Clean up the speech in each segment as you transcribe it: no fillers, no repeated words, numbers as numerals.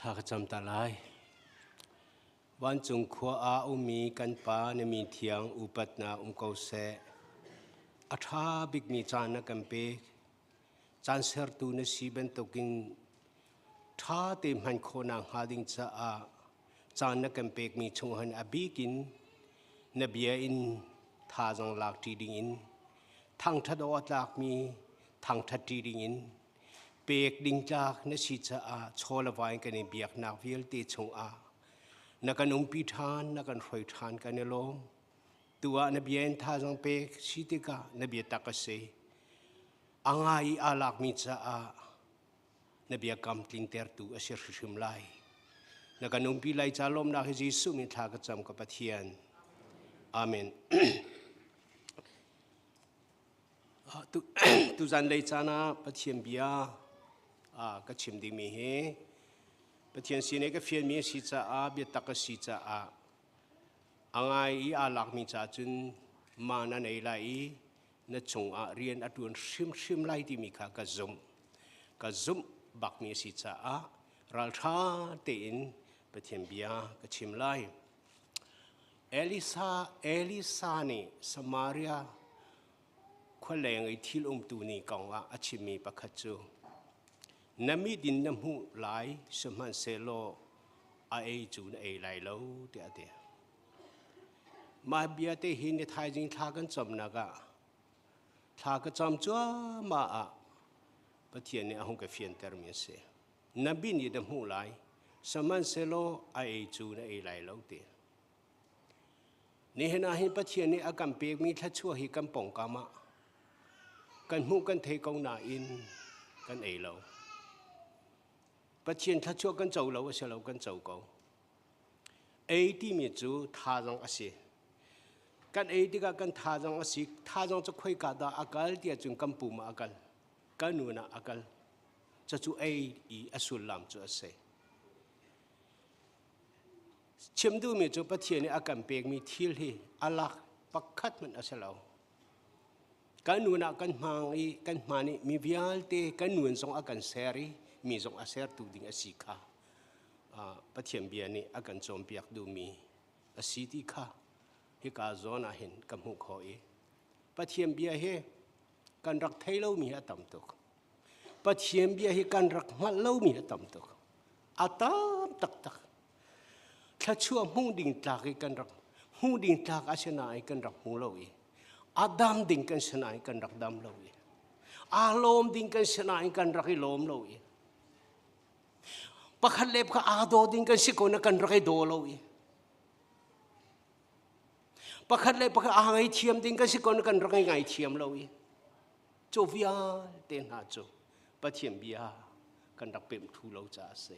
Thla ka cam ta lai. Vancung khua ah ummi kan Pa na min thiang upatnak um ko seh. A ṭha bikmi caan na kan pek. Caan sertu na si bantukin ṭha te hman khawhnak hnga ding caah caan na kan pekmi chung han a bik in na bia in thazaang lak ṭi ding in thangṭhat awk a tlakmi thangṭhat ṭi ding in pek ding tlak na si caah chaw le vai kan i biaknak vialte chungah na kan umpi ṭhan na kan hruai ṭhan kan i lawm tu ah na bia in thazaang pek si tikah na bia tak a si a ngai i aa lakmi caah na biakam tlintertu a si hrimhrim lai na kan umpi lai ca lawmnak hi Jesuh min thla ka cam ka Pathian amen Tuzan lei caan ah Pathian bia ka chim dingmi hi Pathian sin i ka fianmi a si caah biatak a si caah a ngai i aa lakmi caah cun ma na nei lai i na chungah rian a ṭuan hrimhrim lai timi kha ka zumh. Ka zumh bakmi a si caah ralṭha tein Pathian bia ka chim lai. Elisa, Elisa nih Samaria khualeng i thil umtu ni kong ah a chimmi pakhat cu na mit in na hmuh lai sihmanhsehlaw a ei cu na ei lai lo tiah a ti. Mah bia te hi ni thaizing thla kan camnak ah thla ka cam cuahmah ah Pathian nih a hung ka fiantermi a si. Na bin i na hmuh lai, sihmanhsehlaw a ei cu na ei lai lo ti. Nihin ah hin Pathian nih a kan pekmi thluachuah hi kan pawngkam ah kan hmuh kan thei ko nain kan ei lo. Pathian thluachuah kan co lo a si lo kan co ko. Ei timi cu thazaang a si. Kan ei tikah kan thazaang a si. Thazaang cu khoika dah a kal tiah cun kan pum ah a kal. Kan nun ah a kal. Cucu ei i a sullam cu a si. Chim duhmi cu Pathian nih a kan pekmi thil hi a lak pakhat hmanh a si lo. Kan nun ah kan hmang i kan hman i mi vialte kan nun zong a kan ser i mi zong a sertu ding a si kha Pathian bia nih a kan cawnpiak duhmi a si ti kha hika zawn ah hin ka hmuh khawh i Pathian bia hi kan rak thei lomi a tam tuk. Pathian bia hi kan rak hngalh lomi a tam tuk. A tam taktak. Thluachuah hmuh ding tlak i kan rak hmuh ding tlak a si nain kan rak hmu lo i a dam ding kan si nain kan rak dam lo i aa lawm ding kan si nain kan rak i lawm lo i pakhat le pakhat aa daw ding kan si ko na kan rak i daw lo i pakhat le pakhat aa ngaithiam ding kan si ko na kan rak i ngaithiam lo i Cu vialte hna cu Pathian bia kan rak pemh thu lo caah a si.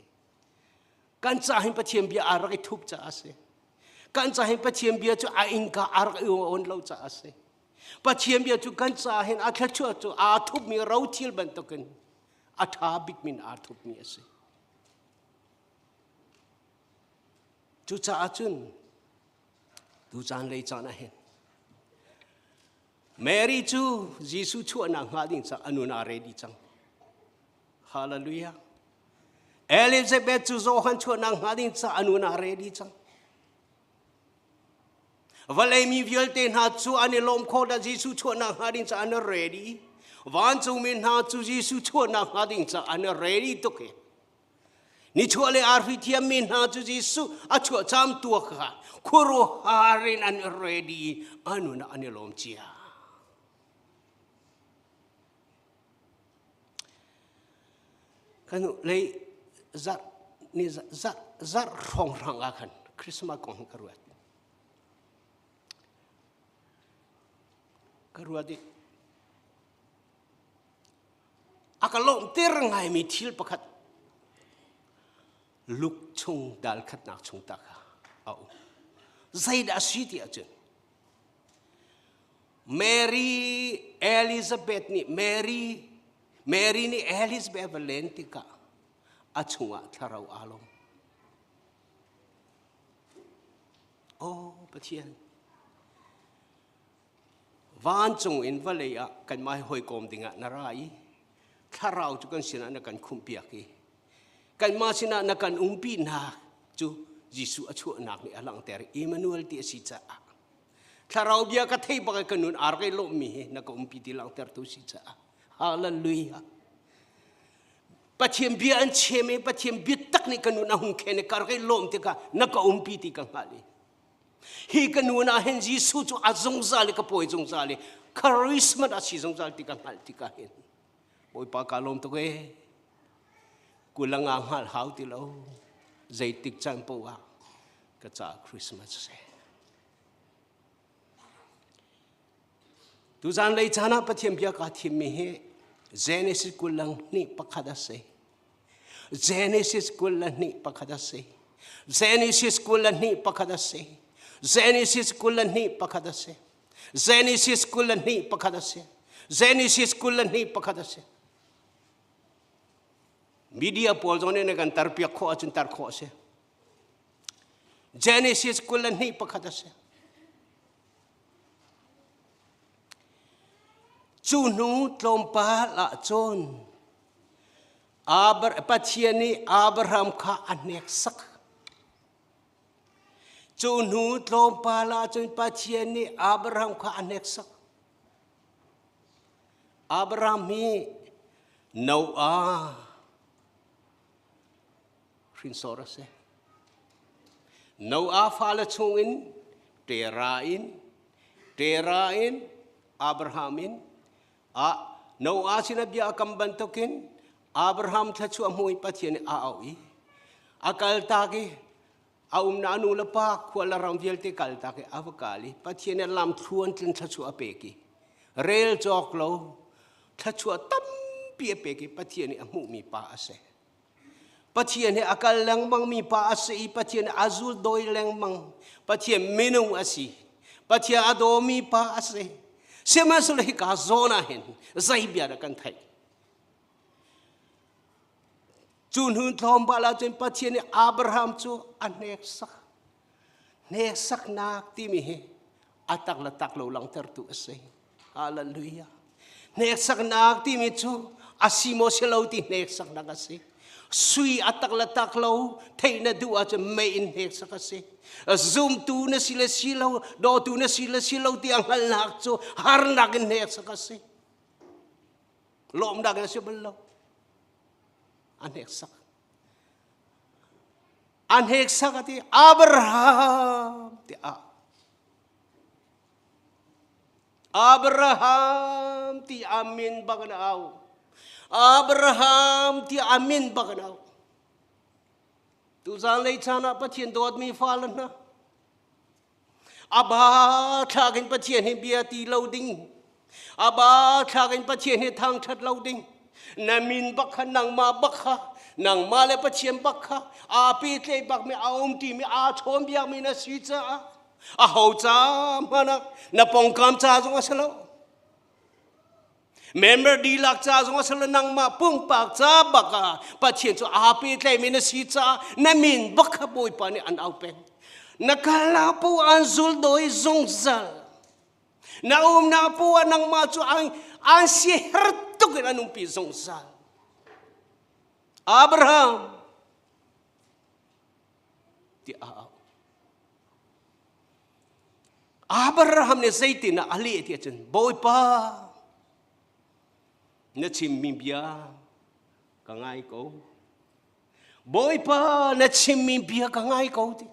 Kan ca hin Pathian bia aa rak i thup caah a si. Kan ca hin Pathian bia cu a innka aa rak i on lo caah a si. Pathian bia cu kan ca hin a thluachuah cu aa thupmi rothil bantukin a ṭha bikmi in aa thupmi a si. Cucaah cun tu caan lei caan ah hin Mary cu Jesuh chuahnak hnga ding caah a nun aa ready cang. Hallelujah. Elizabeth cu Johan chuahnak hnga ding caah a nun aa ready cang. Vawlei mi vialte hna cu an i lawm khawh dah Jesuh chuahnak hnga ding caah an i ready. Vancungmi hna cu Jesuh chuahnak hnga ding caah an i ready tuk i Nichuah le arfi thiammi hna cu Jesuh a chuah cam tua kha khuaruahhar in an i ready i a nun ah an i lawm cia. Kan lei zarh ni zarh zarh hrawng hrang ah khan Christmas kong ka ruat. Ka ruat i A ka lawmhter ngaimi thil pakhat luk chung dal khatnak chung ta kha a um. Zeidah a si ti ahcun Mary Elizabeth nih Mary Mary nih Elizabeth va len tikah a chungah thlarau aa lawm. Oh Pathian Vancung in vawlei ah kanmah he hawikom dingah na ra i thlarau cu kan sinah na kan khumhpiak i Kanmah sinah na kan umpinak cu Jesuh a chuahnak nih a langhter. Emmanuel ti a si caah. Thlarau bia ka thei bak i ka nun ar kai lawmmi hi na ka umpi ti langhtertu si caah. Hallelujah. Pathian bia an chem i Pathian biatak nih ka nun a hung khen i kar kai lawm tikah na ka umpi ti ka hngalh i hi ka nun ah hin Jesuh cu a zungzal i ka pawi zungzal i charisma a si zungzal ti ka hngalh tikah hin Bawipa ka lawm tuk ee. Kulanga hngalh hau ti lo. Zeitik caan paoh ah ka caah Christmas a si. Tuzan lei caan ah Pathian bia kaa thimmi hi Genesis 21 a si. Genesis 21 a si. Genesis 21 a si. Genesis 21 a si. Genesis 21 a si. Genesis 21 a si. Media pawl zong nih kan tarpiak khawh ahcun tar khawh a si. Genesis 21 a si. Cu hnu tlawmpal ah cun Pathian nih Abraham kha a hneksak. Cu hnu tlawmpal ah cun Pathian nih Abraham kha a hneksak. Abraham hi Noah hrinsor a si. Noah fale chungin Terah in Terah in Abraham in a Noah sin a bia a kam bantukin Abraham thluachuah hmu i Pathian nih a auh i a kaltak i a umnak nu le pa khua le ram vialte kaltak i a va kal i Pathian nih lam thluan tlin thluachuah a pek i rel cawk lo thluachuah tampi a pek i Pathian nih a hmuhmi pa a si. Pathian he a kal lengmang mi pa a si i Pathian a zul dawi lengmang. Pathian minung a si. Pathian a dawmi pa a si. Sihmanhsehlaw hika zawn ah hin zei bia dah kan theih? Cu hnu tlawmpal ahcun Pathian nih Abraham cu a hneksak. Hneksaknak timi hi a tak le tak lo langhtertu a si. Hallelujah. Hneksaknak timi cu a si maw si lo ti hneksaknak a si. Sui a tak le tak lo theih na duh ahcun mei in hneksak a si. Zumtu na si le si lo, dawtu na si le si lo ti a hngalhnak cu harnak in hneksak a si. Lawmnak in a si bal lo. A hneksak. A hneksak a ti Abraham tiah Abraham ti a min bak na au. Abraham ti a min bak na au. Tuzan lei chan ah Pathian dawtmi fale hna Aba thlak in Pathian hi bia ti lo ding. Aba thlak in Pathian hi thangṭhat lo ding. Na min bak kha nangmah bak kha nangmah le Pathian bak kha aa pehtlaih bakmi aa umṭimi aa chawnbiakmi na si caah aho ca hmanh ah na pongkam ca zong a si lo. Member dihlak ca zong a si lo nangmah pumpak ca bak ah Pathian cu aa pehtlaihmi na si caah na min bak kha Bawipa nih an au peng. Na kalnak paoh an zul dawi zungzal. Na umnak paoh ah nangmah cu an, an siaherh tuk in an umpi zungzal. Abraham tiah a auh. Abraham nih zeitin ah a leh ti ahcun Bawipa na chimmi bia ka ngai ko. Bawipa na chimmi bia ka ngai ko ti.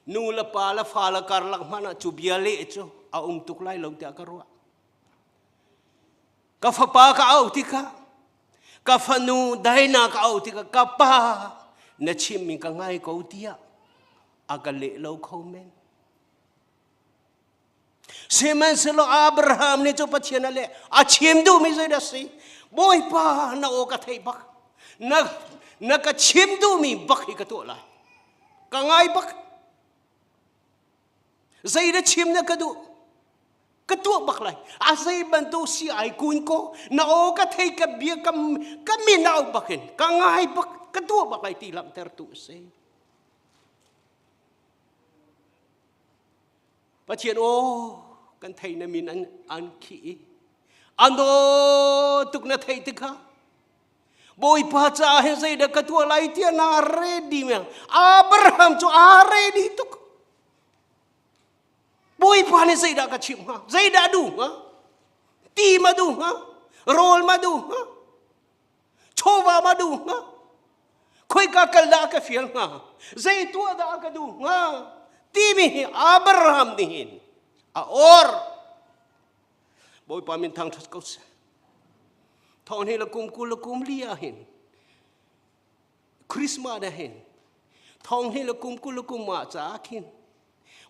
Nu le pa le fa le karlak hmanh ah cu bia leh cu a um tuk lai lo tiah ka ruah. Ka fapa ka auh tikah ka fanu Daina ka auh tikah ka pa na chimmi ka ngai ko tiah a ka leh lo kho men. Sihmanhsehlaw Abraham nih cu Pathian a leh a chim duhmi zeidah a si? Bawipa na aw ka theih bak. Na, na ka chim duhmi bak hi ka tuah lai. Ka ngai bak. Zei na chim na ka duh? Ka tuah bak lai. A zei bantuk si ai kun ko. Na aw ka thei ka bia ka, ka min au bak in ka ngai bak ka tuah bak lai ti langhter tu a si. Pathian aw kan thei na min an, an khih i an aw tuk na theih tikah. Bawipa caah hin zeidah ka tuah lai tiah naa ready meng. Abraham cu aa ready tuk. Bawipa nih zeidah ka chimh hnga? Zeidah duh hnga? Ti ma duh hnga? Rawl ma duh hnga? Chawva ma duh hnga? Khoika kal dah ka fial hnga? Zei tuah dah ka duh hnga? Timi hi Abraham nih hin a or. Bawipa min thangṭhat ko seh. Thawng hi la kum 20 la kum li ah hin Christmas ah hin thong hi la kum 20 la kum ah caah khin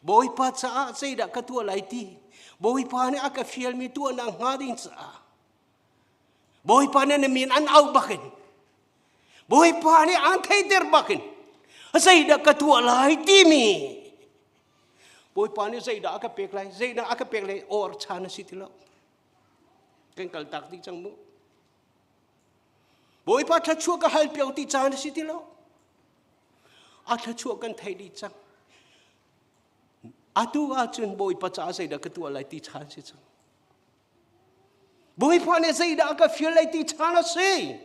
Bawipa caah zeidah ka tuah lai ti Bawipa nih a ka fialmi tuahnak hnga ding caah Bawipa nih na min an auh bakin Bawipa nih an theiter bakin zeidah ka tuah lai timi Bawipa nih zeidah a ka pek lai zeidah a ka pek lai or chan a si ti lo kan kal tak dih cang mu Bawipa thluachuah ka hal piak ti caan a si ti lo a thluachuah kan theih dih cang atu ahcun Bawipa caah zeidah ka tuah lai ti caan si cang Bawipa nih zeidah a ka fial lai ti caan a si.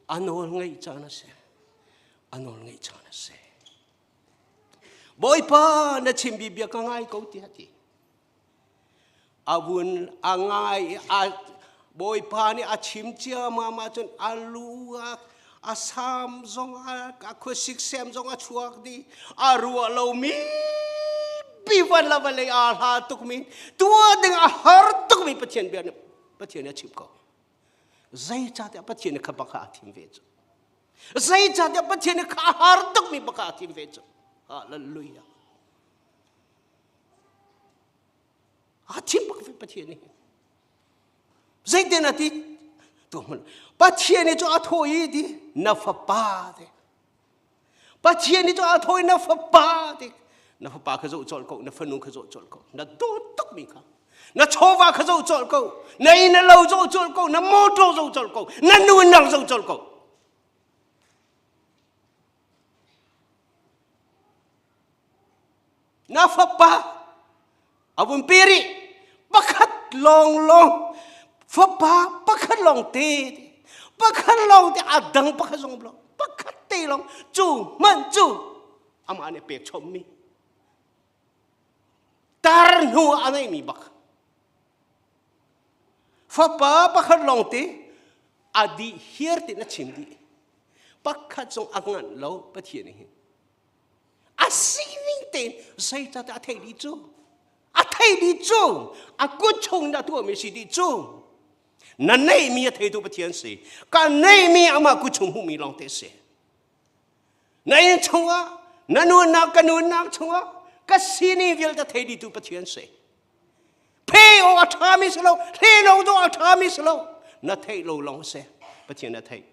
A nawl ngaih caan a si. A nawl ngaih caan a si. Bawipa na chimmi bia ka ngai ko tiah ti. A vun a ngai a Bawipa nih a chim ciammam ahcun a lu a a sam zong a khuasik sem zong a chuak dih a ruah lomi pi van la vawlei aa hla tukmi tuah ding a har tukmi Pathian bia nih Pathian nih a chimh ko zeicahtiah Pathian nih kha bak a thim ve cu zeicahtiah Pathian nih kha a har tukmi bak a thim ve cu hallelujah a thim bak ve Pathian nih Zeitin a ti? Tu hmun. Pathian nih cu a thaw i ti na fapa ti. Pathian nih cu a thaw i na fapa ti. Na fapa kha zoh colh ko, na fanu kha zoh colh ko. Na dawt tukmi kha. Na chawva kha zoh colh ko. Na inn na lo zoh colh ko. Na motor zoh colh ko. Na nu nang zoh colh ko. Na fapa a vun pe rih pakhat lawnglawng fapa pakhat lawng te pakhat lawng te a dang pakhat zong lo pakhat te lawng cu hmanh cu amah nih pek chommi tar hnu a neimi bak fapa pakhat lawng te a dih hiar ti na chim dih pakhat zong a nganh lo Pathian hi a sining tein zeicahtiah a theih dih cu a theih dih cu a kut chung in a tuahmi si dih cu na neihmi a theitu Pathian si ka neihmi amah kut chung hmuhmi lawng te si na inn chungah na nunnak ka nunnak chungah ka sining vialte thei dihtu Pathian si phe awk a ṭhami si lo hlen awk dawh a ṭhami si lo na theih lo lawng si Pathian na theih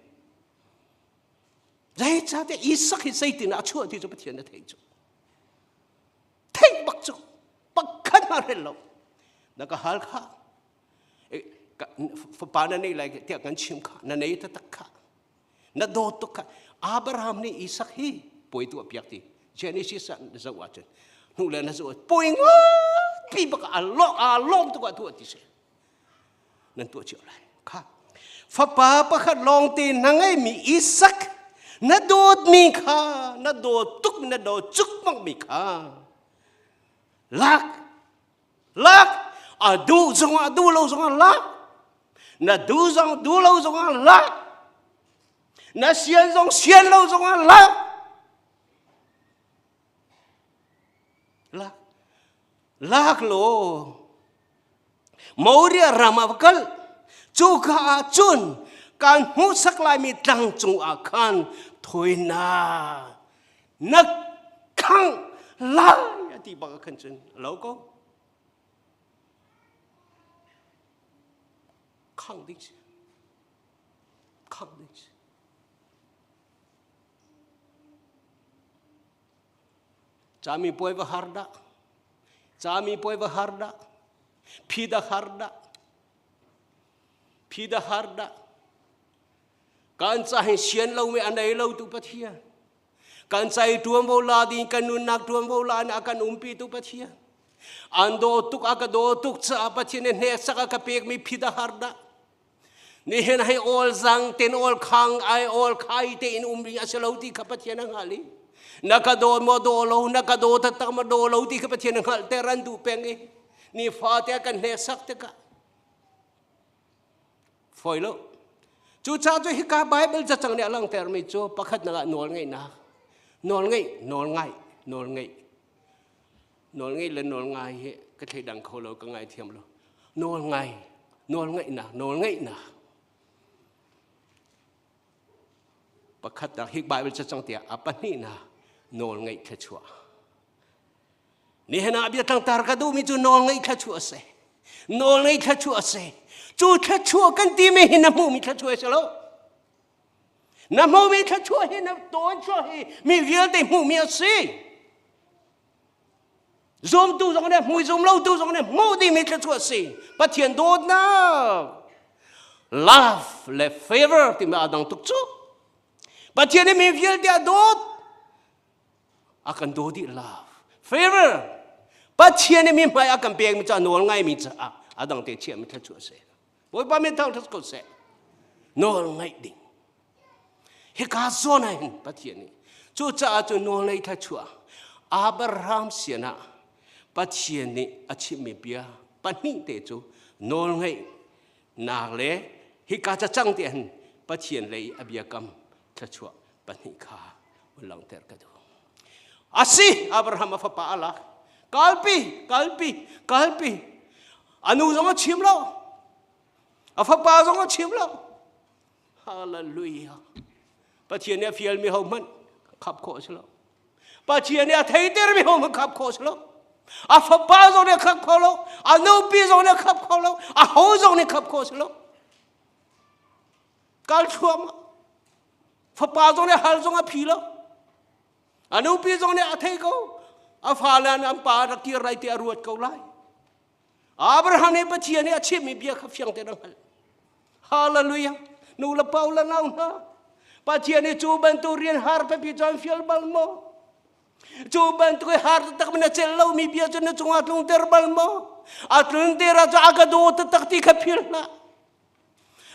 Zeicahtiah Isak hi zeitin a chuah ti cu Pathian na theih cu. Theih bak cu pakhat hmanh hrelh lo. Na ka hal kha fapa na nei lai tiah kan chim kha na nei taktak kha na dawt tuk kha Abraham nih Isak hi puai tuah piak ti Genesis ah na zoh ahcun hnu le na zoh puai nganpi bak a lawm tuk ah tuah ti si nan tuah cio lai kha fapa pakhat lawngte na ngeimi Isak na dawtmi kha na dawt tuk na dawt cukmakmi kha lak lak a duh zongah duh lo zongah lak na duh zong duh lo zongah lak na sian zong sian lo zongah lak lak lak law Moria ram ah va kal cuka ah cun kan hmuhsak laimi tlang cung ah khan thawinak na khangh lai a ti bak ah khan cun lo ko khangh ding si khangh ding si Cami puai va har dah. Cami puai va har dah. Phi da har dah. Phi da har dah. Kan ca hi sian lo mi a nei lo tu Pathian. Kan cai tuanvo la ding kan nunnak tuanvo la in a kan umpi tu Pathian. An do tuk a ka do tuk caah Pathian nih hneksak a ka pek mi phi da har dah. Nihin hei awl zang ten awl khang ai awl khai te in um ding a si lo ti kha Pathian a hngalh i na ka daw maw daw lo na ka daw taktak maw daw lo ti kha Pathian a hngalh ter an duh peng i nifate a kan hneksak tikah Fawi lo. Cucaah cu hika Bible cacang nih a langhtermi cu pakhatnak ah nawl ngeihnak, nawl ngeih, nawl ngaih, nawl ngeih. Nawl ngeih le nawl ngai hi ka thleidang kho lo, ka ngaithiam lo. Nawl ngai, nawl ngeihnak, nawl ngeihnak. Pakhatnak hi Bible cacang tiah a pahnihnak nawl ngeih thluachuah. Nihin ah bia tlangtar ka duhmi cu nawlngaih thluachuah a si. Nawlngaih thluachuah a si. Cu thluachuah kan timi hi na hmuhmi thluachuah a si lo. Na hmuhmi thluachuah hi na tawn chuah hi mi vialte hmuhmi a si. Zumtu zong nih hmui zum lotu zong nih hmuh dingmi thluachuah a si. Pathian dawtnak love le favor timi aa dang tuk cu. Pathian nih mi vialte a dawt. A kan daw dih love. Favor. Pathian nih mi hmai a kan pekmi cu a nawl ngaimi caah a dang te chiahmi thluachuah a si. Bawipa min thangṭhat ko seh. Nawl ngaih ding. Hika zawn ah hin Pathian nih cucaah cu nawl ngaih thluachuah Abraham sian ah Pathian nih a chimmi bia pahnih te cu nawl ngaih nak le hika cacang te hin Pathian lei a biakam thluachuah pahnih kha vun langhter ka duh. Asi Abraham a fapa a lak. Kalpi, kalpi, kalpi. A nu zong a chim lo. A fapa zong a chim lo. Hallelujah. Pathian nih a fialmi ho hmanh khap khawh a si lo. Pathian nih a theitermi ho hmanh khap khawh a si lo. A fapa zong nih a khap kho lo. A nupi zong nih a khap kho lo. A ho zong nih khap khawh a si lo. Kal thluahmah. Fapa zong nih hal zong a phi lo. A nupi zong nih a thei ko. A fale an pa rak kir lai ti a ruat ko lai. Abraham nih Pathian nih a chimmi bia kha fiang tein a hngalh. Hallelujah. Nu le pa le nau hna. Pathian nih cu bantuk rian har pipi cu an fial bal maw? Cu bantuk i har taktak na celh lomi bia cu na cungah tlungter bal maw? A tlunter ah cu a ka daw taktak ti kha phil hlah.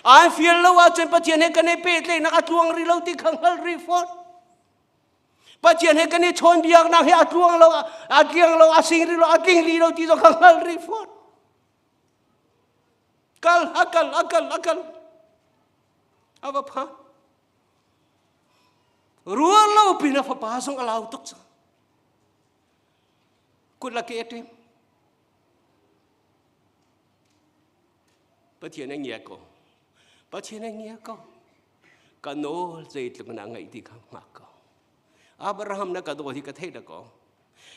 An fial lo ahcun Pathian he kan i pehtlaihnak a tluang rih lo ti kha hngalh rih fawn. Pathian he kan i chawnbiaknak hi a tluang lo, a tliang lo, a sing rih lo, a tling rih lo ti zong kha hngalh rih fawn. Kal, a kal, a kal, a kal. A va phan. Rual lo pin a fapa zong a lau tuk cang. Kut la ke a ṭem. Pathian a ngia ko. Pathian a ngia ko. Ka nawl zeitluk na ngaih ti kha hngak ko. Abraham na ka dawt hi ka theih da ko.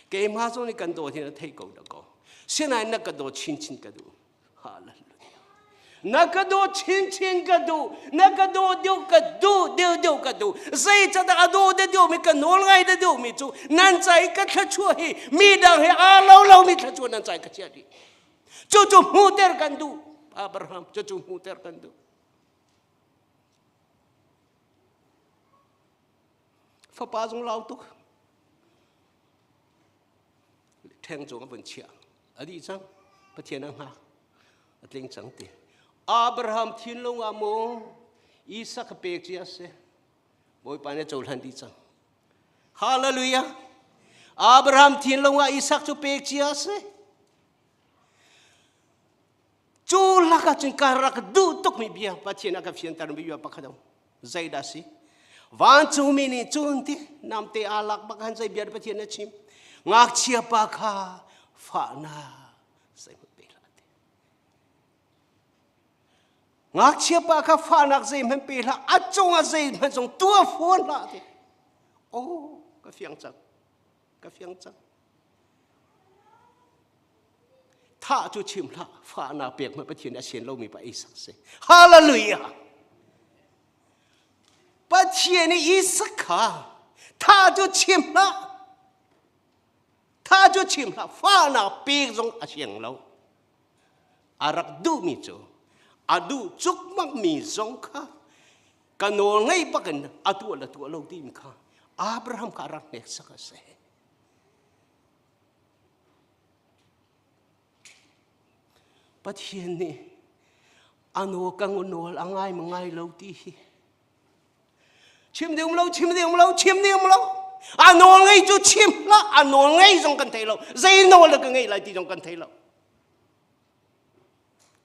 Keimah zong nih kan dawt hi na theih ko da ko. Sinain na ka dawt chinchin ka duh. Hallelujah. Na ka dawt chinchin ka duh. Na ka dawt deuh ka duh deuh deuh ka duh. Zeicadah a daw de deuh mi ka nawl ngai de deuh mi cu nan ca i ka thluachuah hi mi dang he aa lo lo mi thluachuah nan ca i ka chiah dih. Cucu hmuhter kan duh. Abraham cucu hmuhter kan duh. Fapa zong lau tuk. Ṭheng cung a vun chiah. A dih cang. Pathian a hngak. A tling cang ti. Abraham thinlung ah mu Isak a pek cia si. Bawipa nih a cohlan dih cang. Hallelujah. Abraham thinlung ah Isak cu pek cia a si. Cu lakah cun ka rak duh tukmi bia Pathian a ka fiantermi bia pakhat a um. Zeidah si? Vancungmi nih cun ti namte aa lak bak han zei bia Pathian a chim. Ngakchia pa kha fahnak zeihmanh pe hlah ti. Ngakchia pa kha fahnak zeihmanh pe hlah, a cungah zeihmanh zong tuah fawn hlah ti. Oh, ka fiang cang. Ka fiang cang. Thah cu chim hlah, fahnak pek hmanh Pathian a sian lomi pa Isak si. Hallelujah! Pathian nih Isak kha thah cu chim hlah, thah cu chim hlah, fahnak pek zong a siang lo. A rak duhmi cu a duh cukmakmi zong kha ka nawl ngei bakin a tuah le tuah lo timi kha Abraham kha a rak hneksak a si. Pathian nih A nawl ka nawl a ngai ma ngai lo ti hi. Chim ding um lo, chim ding um lo, chim ding um lo. A nawl ngei cu chim hlah, a nawl ngei zong kan thei lo. Zei nawl dah ka ngeih lai ti zong kan thei lo.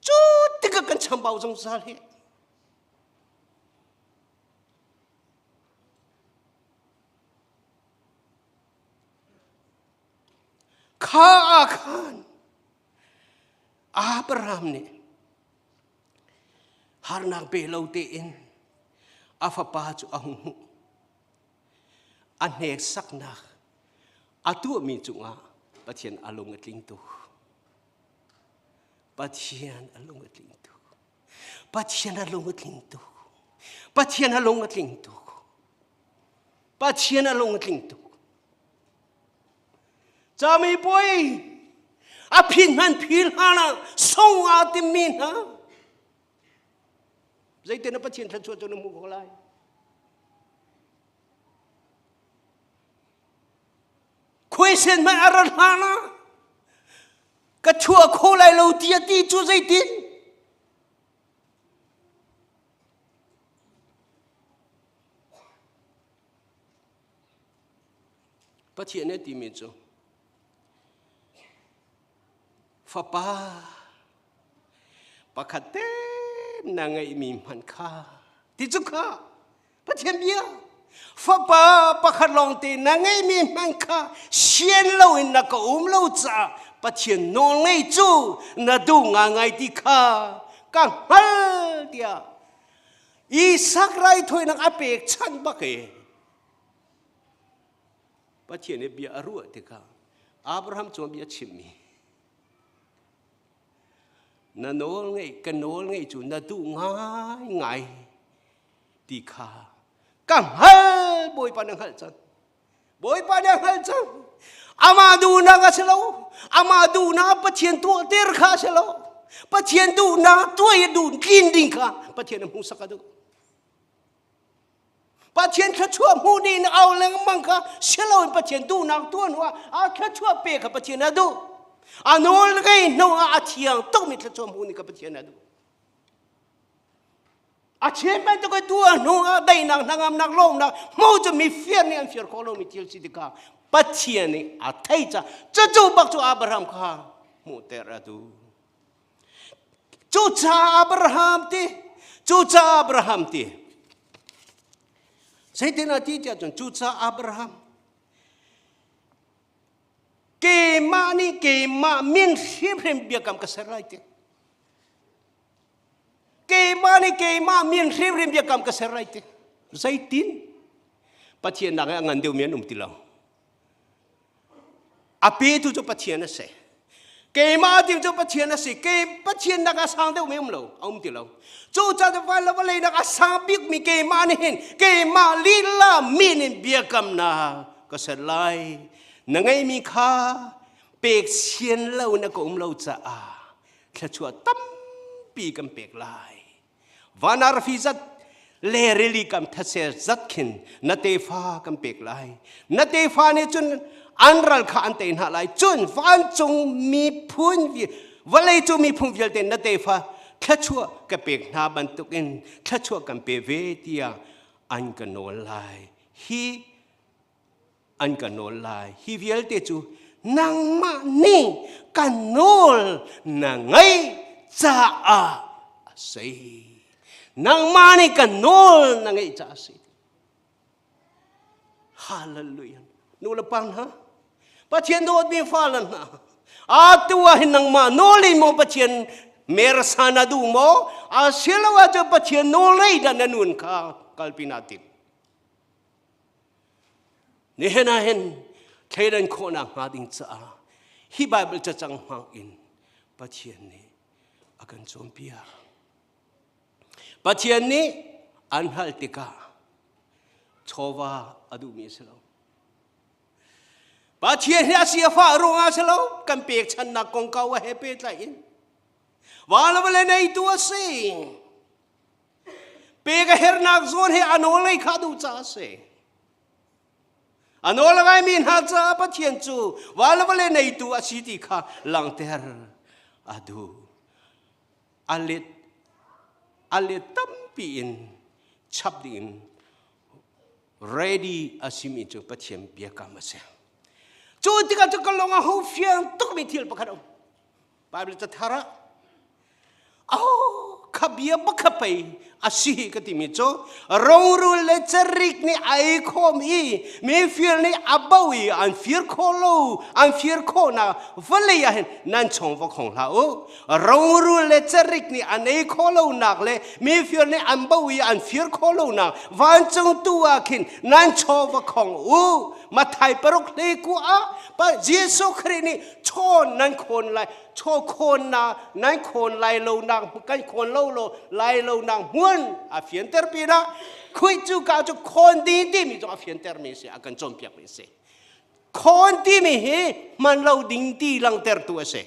Cu tikah kan chambau zungzal hi. Kha ah khan Abraham nih harnak pe lo tein a fapa cu a hung hmuh. A hneksaknak a tuahmi cungah Pathian a lung a tling tuk. Pathian a lung a tling tuk. Pathian a lung a tling tuk. Pathian a lung a tling tuk. Pathian a lung a tling tuk. Cami puai a phin hman phil hna song aa timmi hna zeitin na Pathian thluachuah cu na hmuh ko lai. Khuaisen hmanh a rat hlan ah ka chuah kho lai lo ti a ti cu zeitin? Pathian nih a timi cu fapa pakhat te na ngeihmi hmanh kha ti cu kha Pathian bia fapa pakhat lawngte na ngeihmi hmanh kha sian loin na ka um lo caah Pathian nawl ngei cu na duh ngaingai ti kha ka hngal tiah Isak raithawinak a pekchanh bak i Pathian nih bia a ruah tikah Abraham cu bia a chimmi na nawl ngeih ka nawl ngeih cu na duh ngaingai ti kha ka hngal Bawipa na hngalh cang Bawipa nih a hngalh cang. Amah duhnak a si lo. Amah duhnak Pathian tuahter kha a si lo. Pathian duhnak tuah i duh tlin ding kha Pathian a hmuhsak a duh. Pathian thluachuah hmuh ding in au lengmang kha si loin Pathian duhnak tuah hnu ah a thluachuah pe kha Pathian a duh. A nawl ngei hnu ah a thiang tukmi thluachuah hmuh ding kha Pathian a duh. A chim bantuk i tuah hnu ah daihnak hnangamnak lawmnak hmu cu mi fir nih an fir khawh lomi thil si tikah Pathian nih a thei ca cucu bak cu Abraham kha hmuhter a duh. Cucaah Abraham ti cucaah Abraham ti zeitin a ti tiah cun cucaah Abraham keimah nih keimah min hrimhrim biakam ka ser lai ti Keimah nih keimah min hrimhrim biakam ka ser lai ti. Zeitin? Pathian nak a ngan deuhmi an um ti lo. A petu cu Pathian a si. Keimah ti cu Pathian a si. Ke Pathian nak a sang deuhmi um lo, a um ti lo. Cu ca cu van le vawlei nak a sang bikmi keimah nih hin keimah lila min in biakamnak ka ser lai. Na ngeihmi kha pek sian lo na ka um lo caah thluachuah tampi kan pek lai. Van arfi zat le rili kam thase zat khin na tefa kan pek lai. Na tefa nih cun an ral kha an tei hna lai. Cun vancung miphun vawlei cu miphun vialte na tefa thluachuah ka pek hna bantukin thluachuah kan pe ve tiah an ka nawl lai. Hi an ka nawl lai. Hi vialte cu nangmah nih ka nawl na ngaih caah a si. Nangmah nih ka nawl na ngeih caah a si. Hallelujah. Nu le pa hna, Pathian dawtmi fale hna, atu ah hin nangmah nawl in maw Pathian mersan a duh maw? Asiloah cu Pathian nawl ngei dah na nun kha kalpi naa tim. Nihin ah hin thleidan khawhnak hnga ding caah hi Bible cacang hmang in Pathian nih a kan cawnpiak. Pathian nih an hngalh tikah chawva a duhmi a si lo. Pathian hi a si a fah ruangah a si lo, kan pekchanhnak kongkau a he pehtlaih in. Van le neitu a si. Pek a hernak zawn he a nawl ngei kha duh caah a si. A nawl a ngaimi hna caah Pathian cu va le vale neitu a si ti kha langhter a duh. A let. A let tampi in chap ding in ready a simi cu Pathian biakam a si. Cu tikah cu ka lung a hung fiang tukmi thil pakhat a um. Bible cathar ah Oh, kha bia bak kha pei a si ka timi cu rungrul le carik nih ai khawm i mifir nih a bo i an fir khawh lo an fir khawhnak vawlei ah hin nan chong va khong hlah u rungrul le carik nih an ei khawh lonak le mifir nih an bo i an fir khawh lonak vancung tu ah khin nan chaw va khong u Mathai paruk hlei ku ah pa Jesuh Khrih nih chaw nan khawn lai chaw khawn na nan khawn lai lo nak kan khawn lo lo lai lo nak hmun a fianter pinah khui cu ka cu khawn ding timi zong a fianter mi si a kan cawnpiak mi si khawn timi hi hman lo ding ti langtertu a si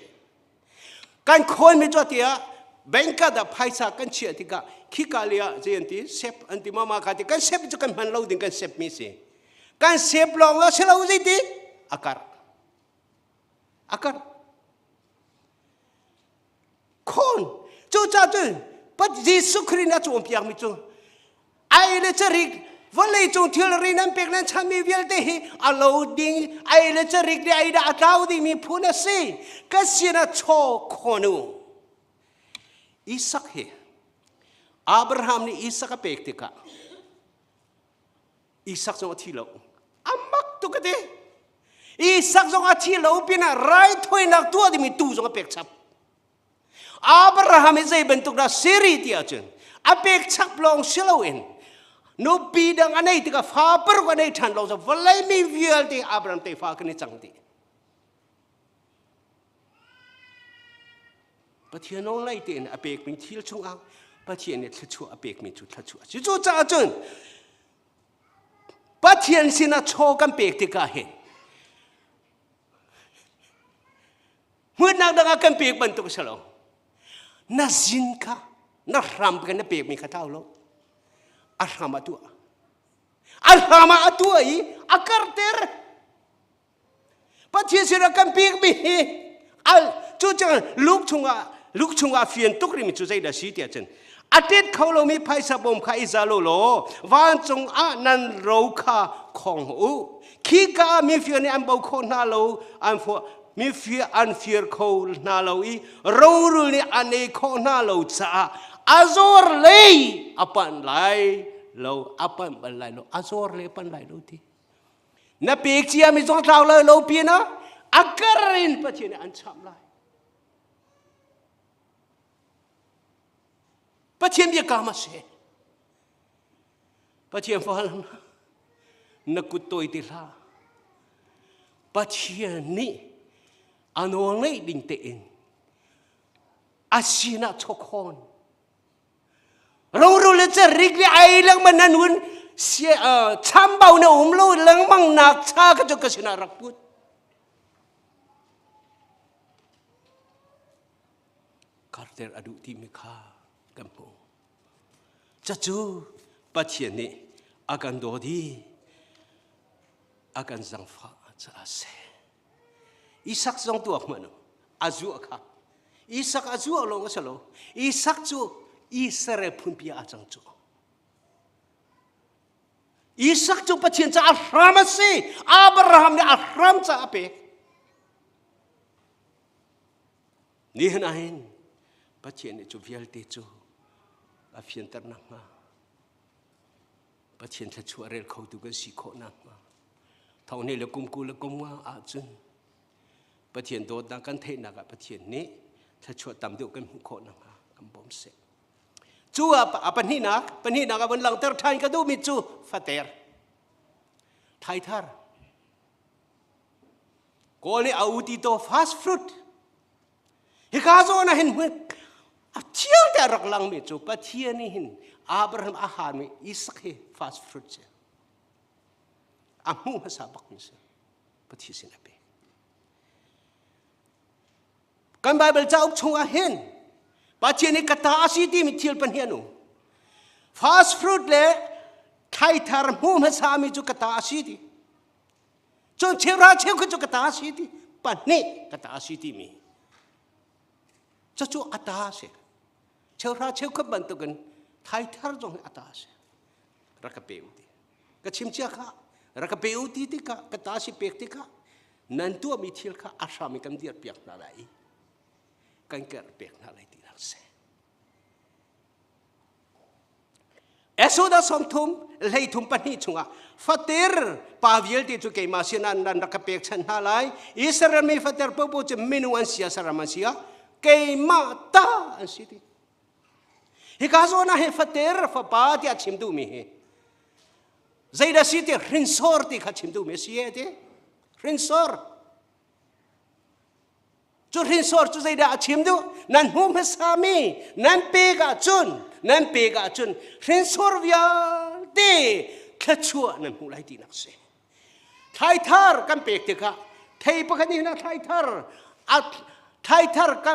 kan khawn mi cu tiah bank ah dah phaisa kan chiah tikah khika le ah zei an ti sep an ti mama ka ti kan sep cu kan hman lo ding kan sep mi si kan sep lawng ah si lo zei ti a karh a karh khawn cucaah cun pat Jesuh Khrih nih a cawnpiakmi cu ai le carik vawlei cung thilri nan pek nan chanmi vialte hi a lo ding ai le carik le ai dah a tlau dingmi phun a si ka sinah chaw khawn u Isak hi Abraham nih Isak a pek tikah Isak zong a thi lo. A mak tuk a ti. Isak zong a thi lo pinah raithawinak tuah dingmi tu zong a pek chap. Abraham hi zei bantuk dah siri ti ahcun a pek chap lawng si loin nupi dang a nei tikah fa paruk a nei ṭhan lawng cu vawlei mi vialte Abraham tefa kan i cang dih. Pathian nawl lei tein a pekmi thil chungah Pathian nih thluachuah a pekmi cu thluachuah a si. Cucaah cun Pathian sinah chaw kan pek tikah hin hmunnak dang ah kan pek bantuk a si lo. Na zin kha na hram kan na pekmi kha tlau lo. A hram ah tuah. A hram ah a tuah i a karter. Pathian sinah kan pekmi hi al cu cang Luke chungah Luke chungah fian tuk rimi cu zeidah si tiah cun a tet kho lomi phaisa bawm kha i zal u law vancung ah nan ro kha khong u khika ah mifir nih an bo kho hna lo an fo mifir an fir kho hna lo i rorul nih an ei kho hna lo caah a zawr lei a panh lai lo a panh bal lai lo a zawr lei a panh lai lo ti Na pek ciami zong tlau lai lo pinah a kar in Pathian nih an cham lai. Pathian biakam a si. Pathian fal na kut tawi ti hlah. Pathian nih a nawl ngeih ding tein a sinah chawkhawn Rorul le carik le ai lengmang nan hun chambau na um lo lengmang nak cha ka cu ka sinah rak put. Karter a duh timi kha kan hmu. Cacu Pathian nih a kan dawt i a kan zangfah caah a si. Isak zong tuak hmanh u a zuah kha Isak a zuah lawng a si lo Isak cu Israel phunpi ah a cang cu Isak cu Pathian caah a hram a si Abraham nih a hram caah a pek Nihin ah hin Pathian nih cu vialte cu a fianter nakhnga Pathian thluachuah rel khotu kan si khawh nakhnga thong le kum 20 le kum nga ahcun Pathian dawtnak kan theihnak ah Pathian nih thluachuah tam deuh kan hmuh khawh nakhnga kan bawm seh. Cu a pahnihnak pahnihnak a vun langhter ṭhan ka duhmi cu fater thaithar Kawl nih a uti to fast fruit Hika zawn ah hin a thiang te a rak langmi cu Pathian nih hin Abraham a hanmi Isak hi first fruit si. A hmuh hmasa bakmi si. Pathian sin a pek. Kan Bible cauk chungah hin Pathian nih ka ta a si timi thil pahnih an um. First fruit le thlaithar hmu hmasami cu ka ta a si ti. Cun cheuhra cheukhat cu ka ta a si ti pahnih ka ta a si timi cucu a ta a si. Cheuhra cheukhat bantukin. Thaithar zong hi a ta a si. Rak ka pe u ti. Ka chim cia kha rak ka pe u ti tikah ka ta si pek tikah nan tuahmi thil kha a hram in kan dirh piak hna lai i kan kerh pek hna lai tinak a si. Exodus 30 32 chungah fater pa vialte cu keimah sinah nan rak ka pekchanh hna lai. Israel mi fater popo cu minung an sia saram an sia keimah ta an si ti. Hika zawn ah hin fater fapa tiah chim duhmi hi zeidah si ti hrinsor ti kha chim duhmi a si e ti hrinsor Cu hrinsor cu zeidah a chim duh? Nan hmuh hmasami nan pek ahcun, nan pek ahcun hrinsor vialte thluachuah nan hmuh lai tinak si. Thlaithar kan pek tikah thei pakhat nih hin thlaithar a thlaithar ka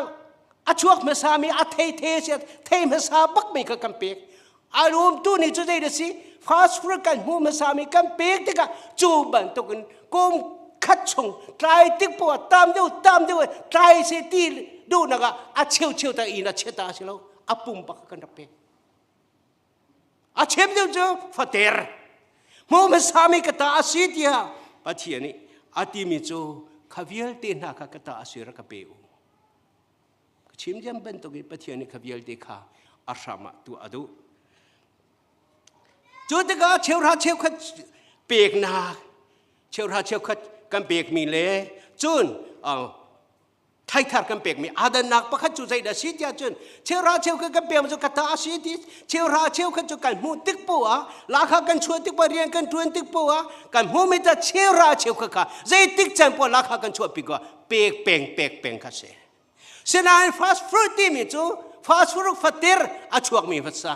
a chuak hmasami a thei the si thei hmasa bakmi kha kan pek. A rumtu nih cu zei si fast food kan hmuh hmasami kan pek tikah cu bantukin kum khat chung tlai tik poah tam deuh tam deuh tlai se ti duhnak ah a cheu cheu ta in a cheta si lo a pum bak kan rak pek a chem deuh cu fater hmuh hmasami ka ta a si tiah Pathian nih a timi cu kha vialte hna kha ka ta a si rak ka pe u Ka chim diam bantuk in Pathian nih kha vialte kha a hram ah tuah a duh. Cu tikah cheuhra cheukhat peknak cheuhra cheukhat kan pekmi le cun thaithar kan pekmi adannak pakhat cu zeidah si tiah cun cheuhra cheukhat kan pekmi cu ka ta a si ti cheuhra cheukhat cu kan hmuh tik poah ah lakha kan chuah tik poah rian kan ṭuan tik poah ah kan hmuhmi ta cheuhra cheukhat kha zeitik can poah lakha kan chuah pi ko pek peng pek peng kha si Sinain fast fruit timi cu fast fruit fatir a chuakmi hmasa.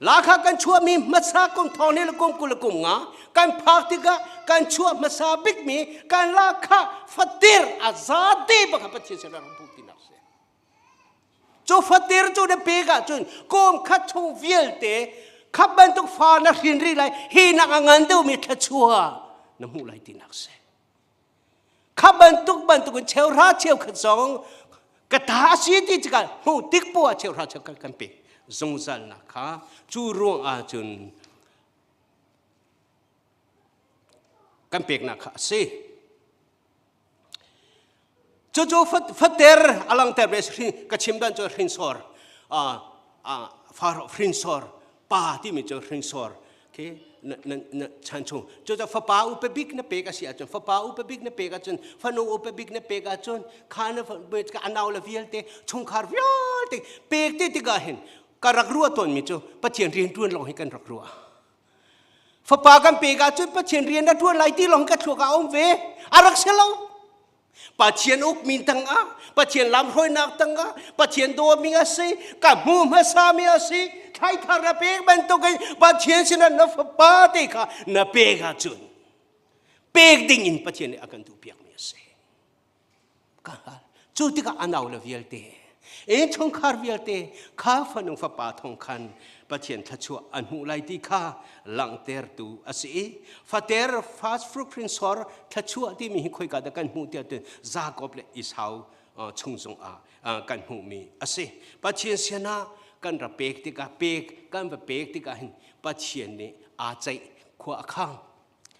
Lakha kan chuahmi hmasa kum thong ni le kum 20 le kum nga kan phak tikah kan chuah hmasa bikmi kan lakha fatir a zate bak Pathian sin rak puk tinak si. Cu fatir cu na pek ahcun kum khat chung vialte khap bantuk fa na hrin rih lai hi nak a ngan deuhmi thluachuah na hmuh lai tinak si. Kha bantuk bantuk in cheuhra cheukhat zong ka ta a si ti tikah hmuh tik poah cheuhra cheukhat kan pek zungzalnak kha cu ruang ahcun kan peknak kha a si. Cucu fater a langter ve ka chim dan cu hrinsor hrinsor pa timi cu hrinsor Okay? Na, na, na chan chung. Cucaah fapa upa bik na pek a si ahcun, fapa upa bik na pek ahcun, fanu upa bik na pek ahcun, kha na anau le vialte, chungkhar vialte pek te tikah hin ka rak ruah tawnmi cu Pathian rian ṭuan lawng hi kan rak ruah. Fapa kan pek ahcun Pathian rian na ṭuan lai ti lawng ka thluak ah a um ve. A rak si lo. Pathian ukmi tangah, Pathian lamhruainak tangah, Pathian dawmi a si, ka hmu hmasami a si, thlaithar na pek bantukin Pathian sinah na fapa te kha na pek ahcun pek ding in Pathian nih a kan duhpiakmi a si. Ka hal. Cu tikah a nau le vialte, innchungkhar vialte kha fanu fapa thawng khan Pathian thluachuah an hmuh lai ti kha langhtertu a si i fater fast fruit hrinsor thluachuah timi hi khoika dah kan hmuh tiah cun Jakob le Esau chung zongah kan hmuhmi a si. Pathian sinah kan ra pek tikah pek kan va pek tikah hin Pathian nih aa ceih khua a khang.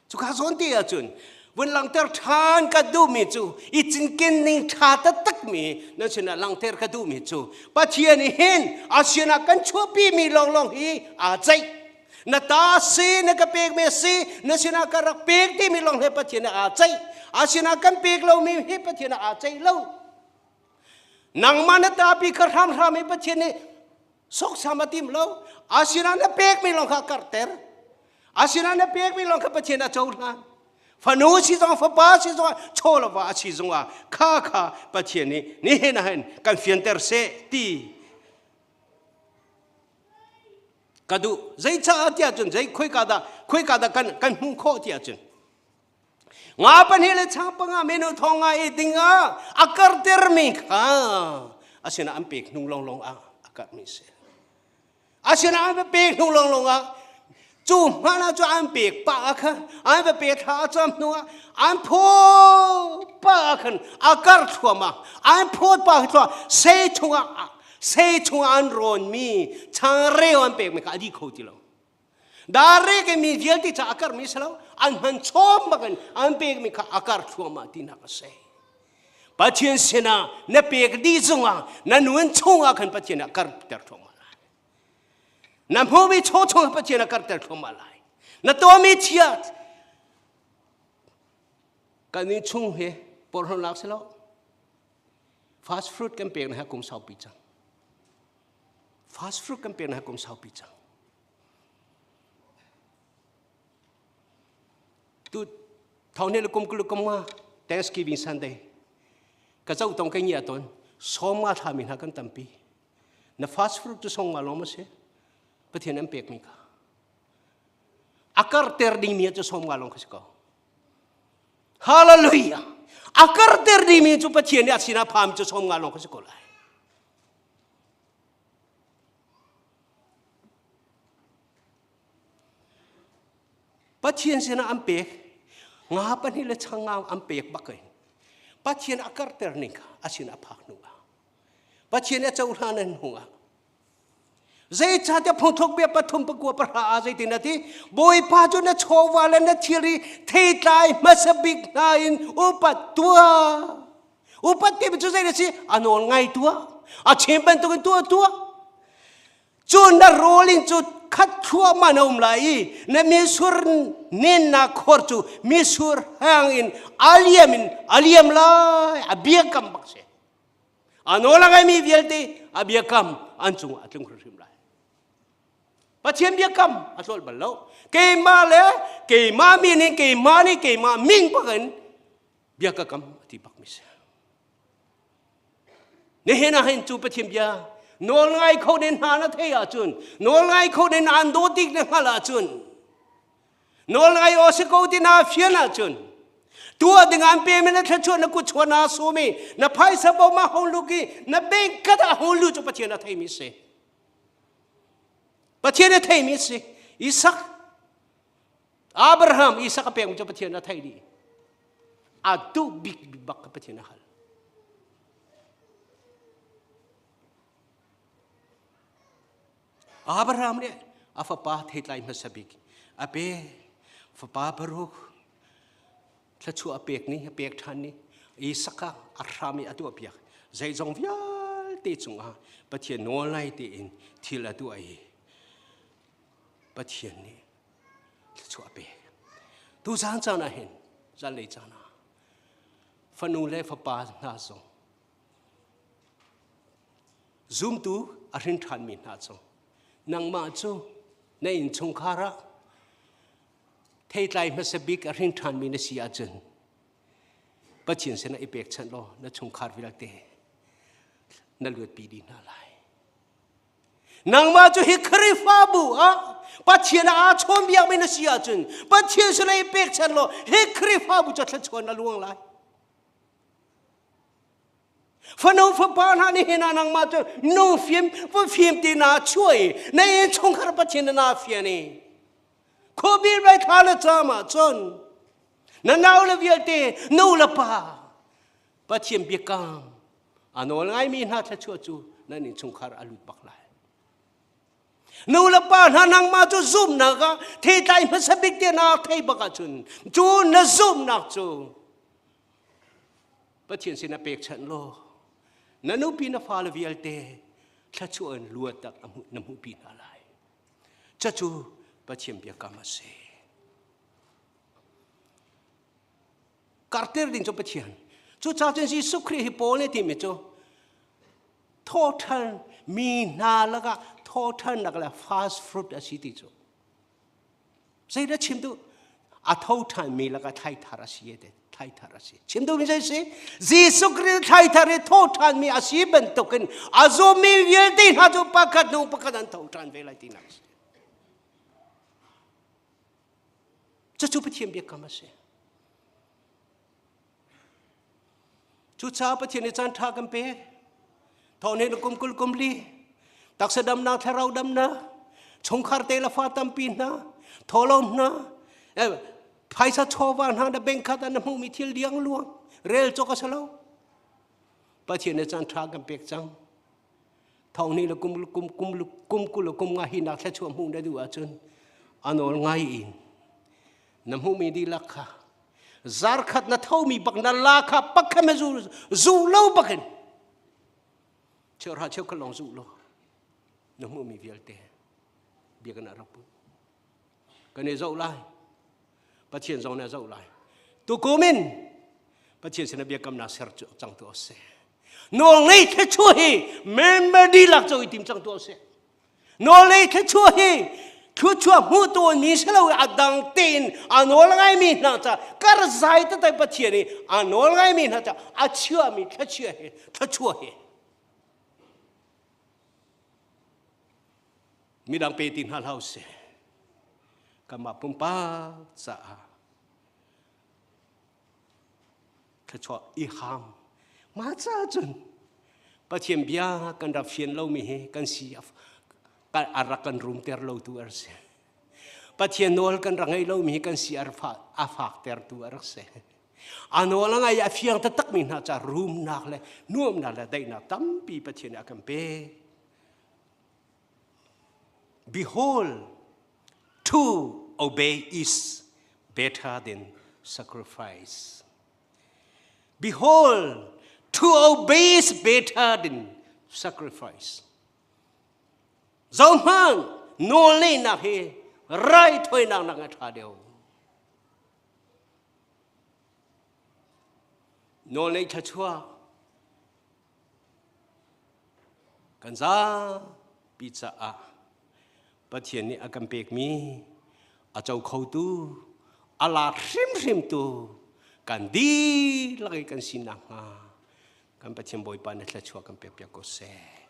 Cuka zawn te ahcun vun langhter ṭhan ka duhmi cu i cinken ning ṭha taktakmi nan sinah langhter ka duhmi cu Pathian nih hin a sinah kan chuahpimi lawnglawng hi aa ceih. Na ta si na ka pekmi a si na sinah ka rak pek timi lawng he Pathian nih aa ceih. A sinah kan pek lomi hi Pathian aa ceih lo. Nangmah na tapi kha hramhram i Pathian nih soksam a tim lo. A sinah na pekmi lawng kha a karhter. A sinah na pekmi lawng kha Pathian a cohlan. Fanu si zong fapa si zong chaw le va a si zongah kha kha Pathian nih nihin ah hin kan fianter seh ti ka duh. Zeicaah tiah cun zei khoika dah khoika dah kan kan hmuh khawh tiah cun Nga pahnih le chang panga menu thong nga i ding ah a kartermi kha a sinah an pek hnu lawnglawng ah a karhmi si. A sinah an pek hnu lawnglawng ah cu hmanh ah cu an pek pah ah khan an va pek thla a cam hnu ah an phaw pah ah khan a kar thluahmah an phawt pah thluah sei chungah. Sei chungah an rawnmi changreu an pekmi kha a dih kho ti lo. Darek i mi vialte ca a karmi si lo, an hman chawm bakin an pekmi kha a kar thluahmah tinak a si. Pathian sinah na pek dih zongah na nun chungah khan Pathian a karter thluahmah lai. Na hmuhmi chaw chungah Pathian a karter thluahmah lai. Na tuahmi chia kan in chung hi porhlawtnak si lo. Fast fruit kan pek na ha kum saupi cang. Fast fruit kan pek na ha kum saupi cang. Tu thong ne kum kul kum nga Thanksgiving Sunday ka chau tong kai ngia ton som nga tha mi hna kan tampi na fast fruit tu song nga lom ase Pathian an pek mi kha akar ter ding mi cu som nga long kha si ko Hallelujah akar ter ding mi cu Pathian nih a sinah pham cu som nga long kha si ko lai Pathian sinah an pek nga pahnih le chang nga an pek bak in Pathian a karter ning kha a sin a phak hnu ah Pathian a cohlan hnu ah zeicahtiah phungthluk bia pathum pakua pahra ah zeitin a ti Bawipa cu na chawva le na thilri theitlai hmasa bik hna in upat tuah upat timi cu zei a si a nawl ngai tuah a chim bantukin tuah tuah Cu na rawlin cu khat thluahmah na um lai i na mitsur nennak khor cu mitsur hang in a liam in a liam lai a biakam bak si a nawl a ngaimi vialte a biakam an cungah a tlung hrimhrim lai Pathian biakam a tlolh bal lo keimah le keimah min in keimah nih keimah min bak in bia ka kam a ti bak mi si Nihin ah hin cu Pathian bia nawl ngai kho den hna na thei ahcun nawl ngai kho den an dawt tik na hngalh ahcun nawl ngai aw si ko ti na fian ahcun tuah ding an pe mi na thluachuah na kut chuah na sum i na phaisa bo ma hong luk i na bank kat ah hong lu cu Pathian a thei mi si Pathian a thei mi si Isak Abraham Isak a pek mi cu Pathian a thei dih a duh bik bak ka Pathian a hal. Abraham nih a fapa theitlai hmasa bik a pe fapa Baruch thluachuah a pek ni a pek ṭhan ni Isak ah a hram i a tuah piak zeizong vialte cungah Pathian nawl ngai tein thil a tuah i Pathian nih thluachuah a pek. Tuzaan caan ah hin zanlei caan ah fanu le fapa hna zong zumtu a hrin ṭhanmi hna cu nangmah cu na innchungkhar ah theitlai hmasa bik a hrin ṭhanmi na si ahcun Pathian sinah i pekchanh law na chungkhar vialte na luatpi dih hna lai. Nangmah cu hi Khrihfabu ah Pathian ah aa chawnbiakmi na si ahcun Pathian sinah i pekchanh law hi Khrihfabu cu thluachuah na luang lai. Fanu fapa hna nih hin ah nangmah cu nu fim va fim ti naa chuah i na innchungkhar Pathian na fian i khuabil bai thla le caam ahcun na nau le vialte nu le pa Pathian biakam a nawl ngaimi hna thluachuah cu nan innchungkhar a lut bak lai. Nu le pa hna nangmah cu zumhnak ah theitlai hmasa bik te na thei bak ahcun cu na zumhnak cu Pathian sin a pekchanh law na nupi na fale vialte thluachuah in luat tak na hmuhpi hna lai. Cucu Pathian biakam a si. Karter ding cu Pathian. Cucaah cun Jesuh Khrih hi Paul nih timi cu thawṭhan mi hna lakah thawṭhannak le fast fruit a si ti cu. Zeidah chim duh? A tho ṭhan mi lakah thlaithar a si te thlaithar a si. Chim duh mi zei si? Jesuh Khrih thlaithar i tho ṭhan mi a si bantukin a zummi vialte hna cu pakhat hnu pakhat an tho ṭhan ve lai tinak a si. Cucu Pathian biakam a si. Cucaah Pathian nih caan ṭha kan pek. Thawh nih kum kul kum li, taksa damnak, thlarau damnak, chungkhar te le fa tampi hna, thawhlawm hna, phaisa chawva hna na bank khat ah na hmuhmi thil liang luang rel cawk a si lo. Pathian nih caan ṭha kan pek cang. Thong ni le kum kum kum kum kul le kum nga hi nak thluachuah hmuh na duh ahcun a nawl ngai in na hmuhmi dihlak kha zarkhat na thomi bak na la kha pakhat na zu zu lo bakin cheuhra cheukhat lawng zu lo na hmuhmi vialte biakinn ah rak put kan i zoh lai. Pathian zong nih a zoh lai. Tukum in Pathian sinah biakamnak ser cu cang tuah seh. Nawl ngei thluachuah hi member dihlak cu i tim cang tuah seh. Nawl ngei thluachuah hi thluachuah hmuh tawnmi si lo a dang tein a nawl ngaimi hna ca kar zai tatai Pathian i a nawl ngaimi hna ca a chiahmi thluachuah hi thluachuah hi Midang pe ti hna hlah usih. Kanmah pumpak caah thluachuah i ham. Mah caah cun Pathian bia kan rak fian lomi hi kan si a rak kan rumter lotu a si. Pathian nawl kan rak ngeih lomi hi kan si a faktertu a rak si. A nawl a ngai a fiang taktakmi hna ca rumnak le nuamnak le daihnak tampi Pathian nih a kan pek. Behold, to obey is better than sacrifice. Behold, to obey is better than sacrifice. Zohmang nawlneinak hi raithawinak nak a ṭha deuh. Nawlneih thluachuah Kan zapi caah Pathian nih a kan pekmi a co khotu, a lak hrimhrimtu kan dihlak i kan si nakhnga kan Pathian Bawipa na thluachuah kan pekpiak ko seh.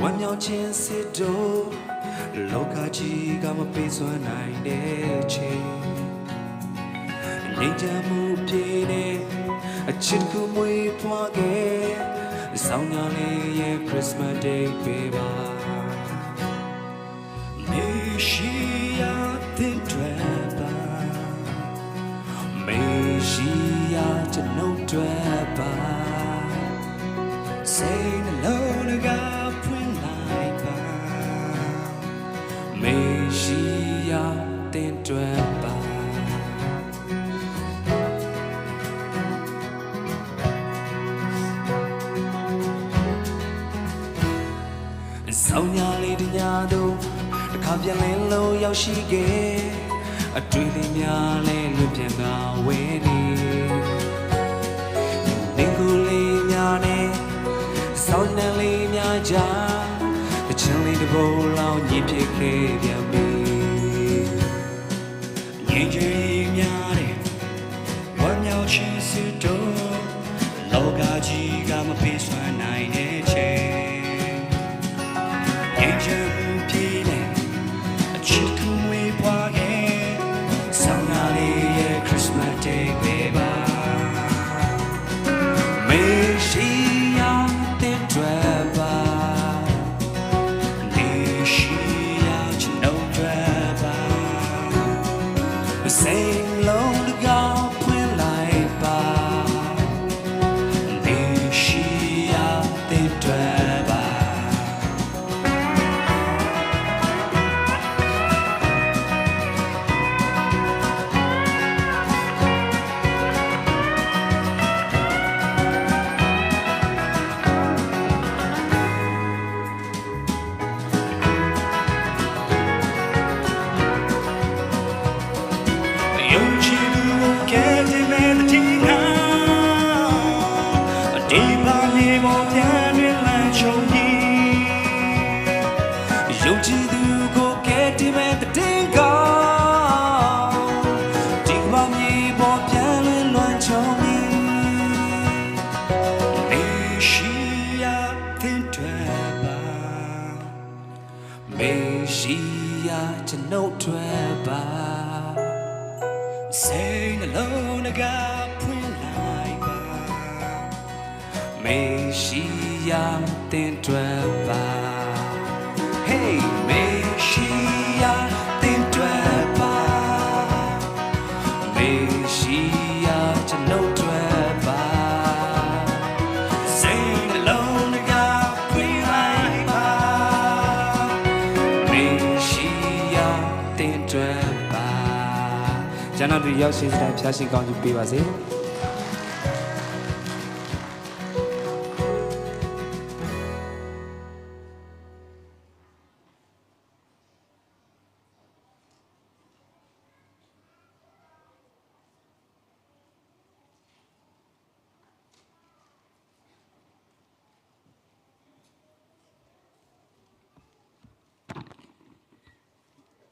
ဝမ်းမြောက်ခြင်းစစ်တို့လောကကြီးကမပေးစွမ်းနိုင်တဲ့ချိန်ငြိမ်းချမ်းမှုပြေနေအချစ်ကူမွေးဖွားခဲ့ဆောင်းညာလေးရဲ့ Christmas Day ပေးပါမေရှိယာတဲ့တွေပါမေရှိယာကျွန်ုပ်တွေပါစိတ်နှလုံးကဖွင့်လိုက်ပါမေရှိယာတဲ့တွေပါ ဆောင်းညာလေးတညာတို့တစ်ခါပြန်လင်းလို့ရောက်ရှိခဲ့အတွေ့လေးများလဲလွတ်ပြန်ကဝဲနေနေကူလေးများနဲ့ဆောင်းနေလေးများကြားတချင်လေးတစ်ပုတ်လောက်ညစ်ဖြစ်ခဲ့ပြန်ပြီငြိမ်ချင်များတဲ့ဝမ်းမြောက်ခြင်းစစ်တို့လောကကြီးကမပေးစွမ်းနိုင်တဲ့ချိန်ငြိမ်ချမ်းမှုပြေးနေအချစ်ကူမွေးဖွားခဲ့ဆော ကျွန်ုပ်ထွက်ပါစိတ်နှလုံးတကားဖွင့်လိုက်ပါမေရှိယာတင်ထွက်ပါ Hey မေရှိယာတင်ထွက်ပါမေရှိယာကျွန်ုပ်ထွက်ပါစိတ်နှလုံးတကားဖွင့်လိုက်ပါမေရှိယာတင်ထွက်ပါကျွန်တော်တို့ရောက်ရှိစတဲ့ဖျားရှင်ကောင်းကြီးပေးပါစေ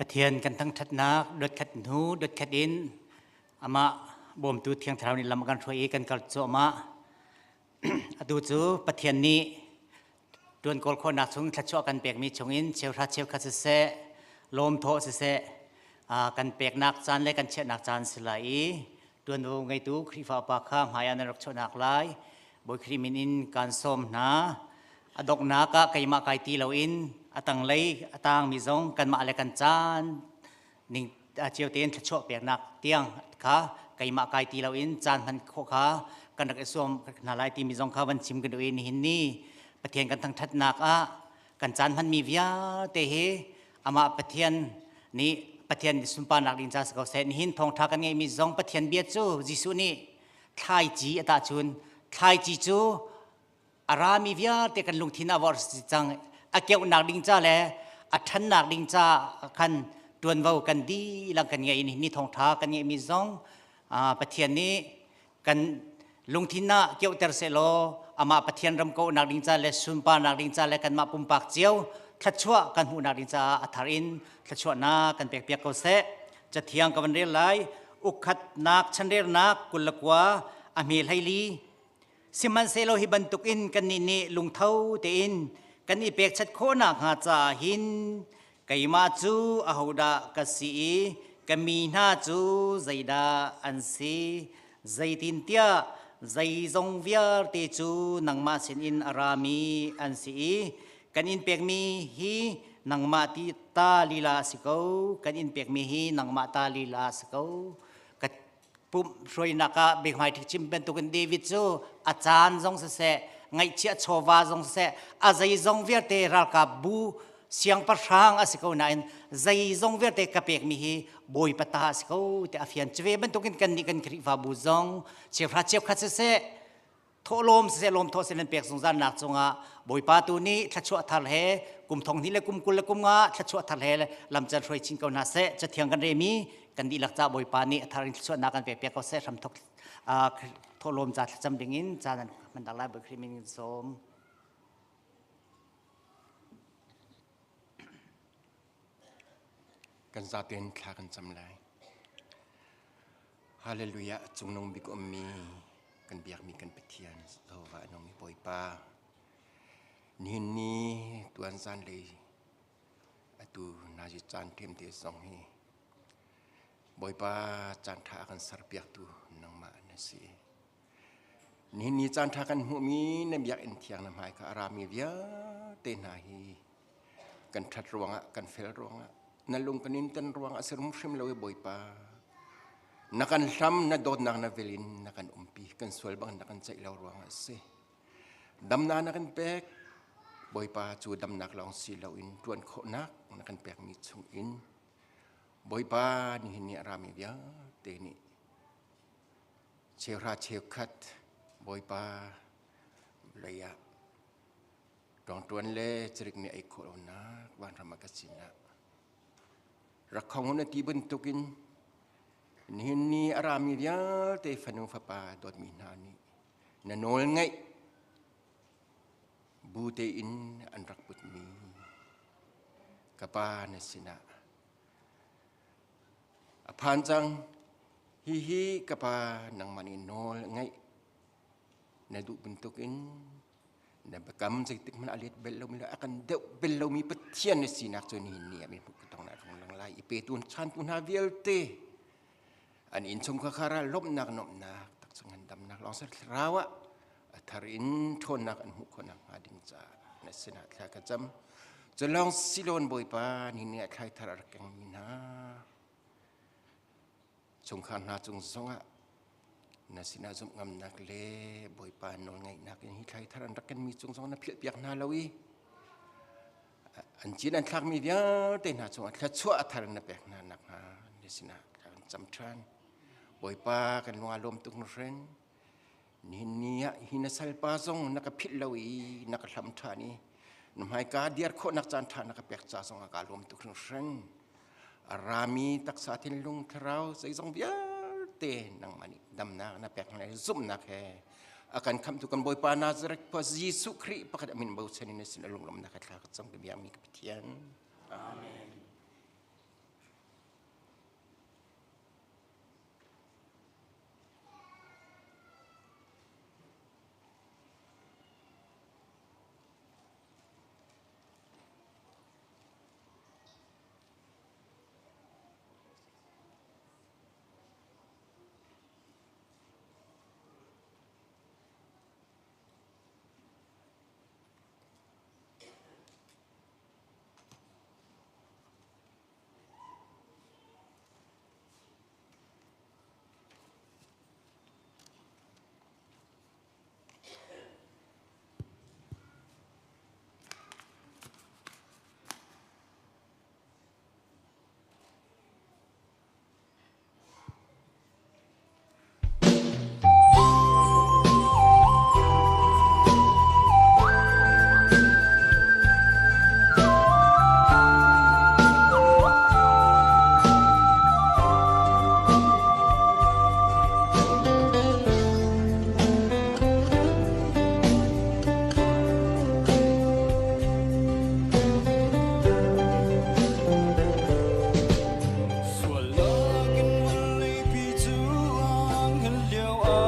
Pathian kan thangṭhatnak dot khat hnu dot khat in amah bawmtu Thiang Thlarau nih lam a kan hruai i kan kal cuahmah. Atu cu Pathian nih ṭuan kawl khawhnak chung thluachuah kan pekmi chungin cheuhra cheukhat siseh, lawmthawh siseh, kan peknak caan le kan chiahnak caan si lai i ṭuanvo ngeitu Khrihfa upa kha hmai ah nan rak chuahnak lai Bawi Khrih min in kaan sawm hna. A donghnak ah keimah kai ti loin a tanglei a tangmi zong kanmah le kan caan ning cio tein thluachuah peknak tiang kha keimah kai ti loin caan hman khawh kha kan rak i sawm hna lai timi zong kha van chim kan duh i nihin ni Pathian kan thangṭhatnak ah kan caan hmanmi vialte hi amah Pathian nih Pathian sunparnak ding ca si ko seh. Nihin thawngṭha kan ngeihmi zong Pathian bia cu Jesuh nih thlaici a tahchun. Thlaici cu a rami vialte kan lungthin ah vorh si cang. A keuhnak ding ca le a ṭhannak ding ca khan ṭuanvo kan dihlak kan ngei. Nihin ni thawngṭha kan ngeihmi zong Pathian nih kan lungthin ah keuhter sehlaw amah Pathian ram kohnak ding ca le sunparnak ding ca le kanmah pumpak cio thluachuah kan hmuhnak ding caah a thar in thluachuahnak kan pekpiak ko seh. Cathiang ka van rel lai. Ukkhatnak chanrelnak 29 a hme 14. Sihmanhsehlaw hi bantukin kannih nih lungtho tein kan i pekchat khawhnak hnga caah hin keimah cu ahodah ka si i ka mi hna cu zeidah an si? Zeitintiah zeizong vialte cu nangmah sinin a rami an si i kan in pekmi hi nangmah ti ta lila a si ko, kan in pekmi hi nangmah ta lila a si ko. Ka pumh hruainak ah biahmai ṭhik chim bantukin David cu a caan zong siseh, ngaihchiah chawva zong siseh, a zeizong vialte ralkap bu siangpahrang a si ko nain zeizong vialte ka pekmi hi Bawipa ta a si ko ti a fian. Cu ve bantukin kannih kan Khrihfabu zong cheuhra cheukhat siseh, thawhlawm siseh lawm thawh seh nan pek zungzal nak cungah Bawipa tu nih thluachuah thar he kum thong hnih le kum 20 le kum nga thluachuah thar he lamcan hruai chin ko hna seh. Cathiang kan remi kan dihlak ca Bawipa nih a thar in thluachuahnak kan pek piak ko seh. Hramthok thawhlawm ca thlacam ding in ca nan hman dak lai. Bawi Khrih min in sawm. Kan zaten thla kan cam lai. Hallelujah. Cungnung bik ummi kan biakmi kan Pathian Jehovah nung Bawipa, nihin ni tuan zan lei atu nazi caan ṭhem te zong hi Bawipa caan ṭha kan serpiaktu nangmah na si. Nihin ni caan ṭha kan hmuhmi na biakinn thiang na hmai kha a rami vialte hna hi kan ṭhat ruangah, kan fel ruangah, na lung kan in tan ruangah si hrimhrim lo i Bawipa, na kan hlam, na dawtnak na vel in na kan umpi, kan sual bang na kan ceih lo ruangah a si. Damnak na kan pek Bawipa, cu damnak lawng si loin ṭuan khawhnak na kan pekmi chungin Bawipa, nihin ni a rami vialte nih cheuhra cheukhat Bawipa lei ah ṭuangṭuan le cirik nih ei khawh lonak vanram ah ka sinah rak khong na ti bantukin nihin ni a rami vialte fanu fapa dawtmi hna nih na nawl ngaih bu tein an rak putmi ka pa na sinah a phan cang. Hihi ka pa, nangmah nih nawl ngaih na duh bantukin Na biakam zeitik hmanh a let bel lomi le a kan deuh bel lomi Pathian na sinak cu nihin ni ah mi hmuh ka tong na rung lang lai. I petu chantu hna vialte an innchungkhar ah lawmhnak nuamhnak taksa ngandamnak lawng ser thlarau ah a thar in ṭhawnnak an hmuh khawh nakhnga ding caah na sinah thla ka cam. Cu lawng siloin Bawipa nihin ni ah thlai thar a rak kengmi hna chungkhar hna cung zongah na sinah zumh ngamnak le Bawipa nawlngaihnak in hi thlai thar an rak kenmi cung zong na philhpiak hna lo i an cin an thlakmi vialte hna cungah thluachuah a thar in na pek hna nakhnga na sinah kan cam ṭhan. Bawipa kan lung aa lawm tuk na hren. Nihin ni ah hi na salpa zong na ka philh lo i na ka hlam ṭhan i na hmaika diar khawhnak caan ṭha na ka pek ca zongah kaa lawm tuk hringhran. A rami taksa thinlung thlarau zeizong vialte nangmah nih damnak na pek hna i zumhnak he a kan khamhtu kan Bawipa Nazareth khua Jesuh Khrih pakhat a min bochan in na sin a lunglawmnak he thla ka cam ka biakmi ka Pathian. Amen. Sualnak in vawleipi cu aa hngal lio ah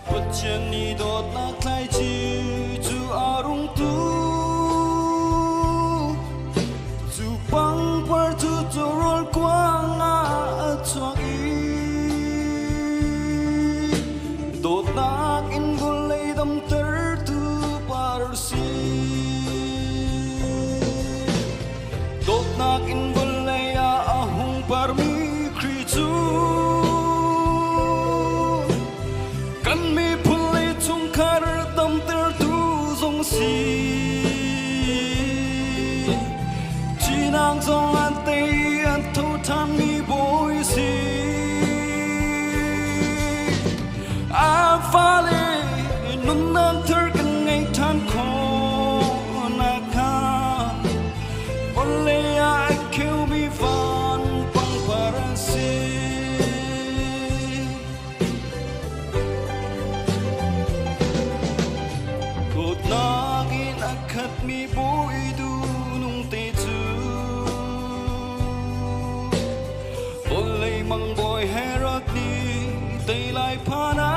Pathian nih dawtnak thlaici cu aa rung tu. Cu pangpar cu cawrawl kuang ah a chuak i dawtnak in vawlei damtertu par si. Dawtnak in vawlei ah a hung parmi Khrih cu kan miphun le chungkhar damtertu zong si. Ṭihnang zong an tei an tho ṭhanmi bawi si. A fale nunnak thar kan ngei ṭhan khawh nakhnga vawlei ah a kheumi van pangpar an si. Dawtnak in a khatmi bawi duhnung te cu vawlei mangbawi Herod nih tei lai phan ah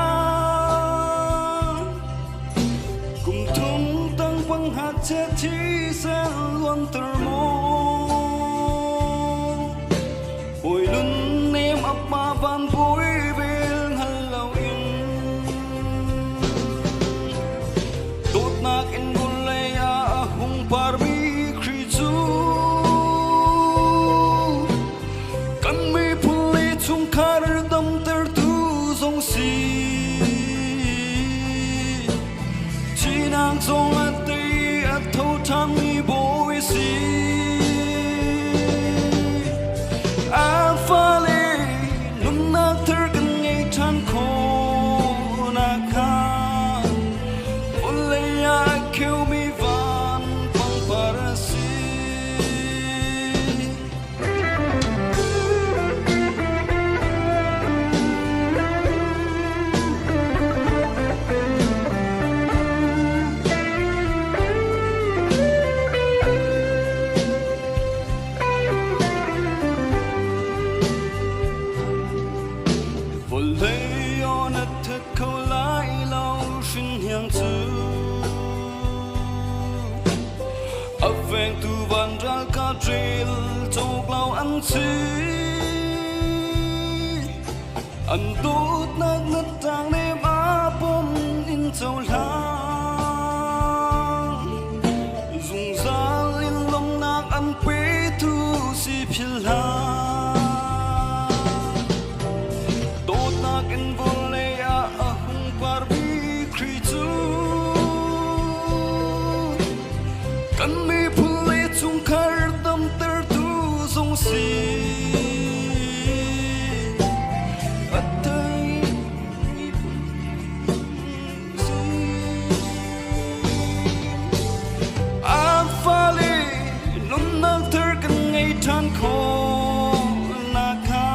kum thum tang pang ngakchia thisen luanter maw bawi nun nem a pa van bawi vel hngal loin dawtnak in vawlei ah a hung parmi Khrih cu kan miphun le chungkhar damtertu zong si. Ṭihnang zong a tei a tho ṭhanmi bawi si. A fale nunnak thar kan ngei ṭhan khawh nakhnga vawlei ah a kheumi van pangpar a si. Vawlei aw na that kho lai lo Rel cawk lo an si. An dawtnak na ṭang nem a pom in cohlang. Zungzal in lawmhnak an petu si philh hlah. Dawtnak in vawlei ah a hung parmi Khrih cu kan miphun le chungkhar damtertu zong si. A tei miphun si. A fale nunnak thar kan ngei ṭhan khawh nakhnga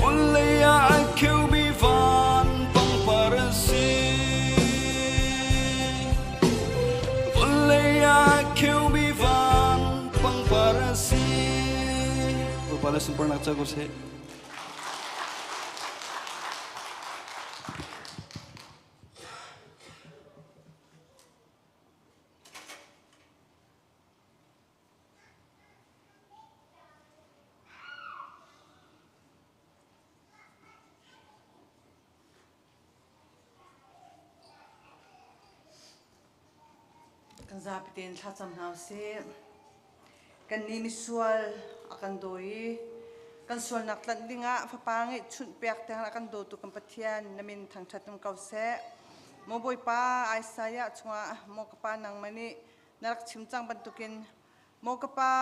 vawlei ah a kheumi van pangpar a si. Vawlei ah a kheumi van pangpar a si. Bawipa le sunparnak ca ko seh. Kan zapi tein thlacam hna usih. Kannih misual a kan dawi i kan sualnak tlanh dingah fapa ngeihchunh pek tiang a kan dawtu kan Pathian na min thangṭhat um ko seh. Maw Bawipa Isaiah chungah maw ka pa nangmah nih na rak chim cang bantukin maw ka pa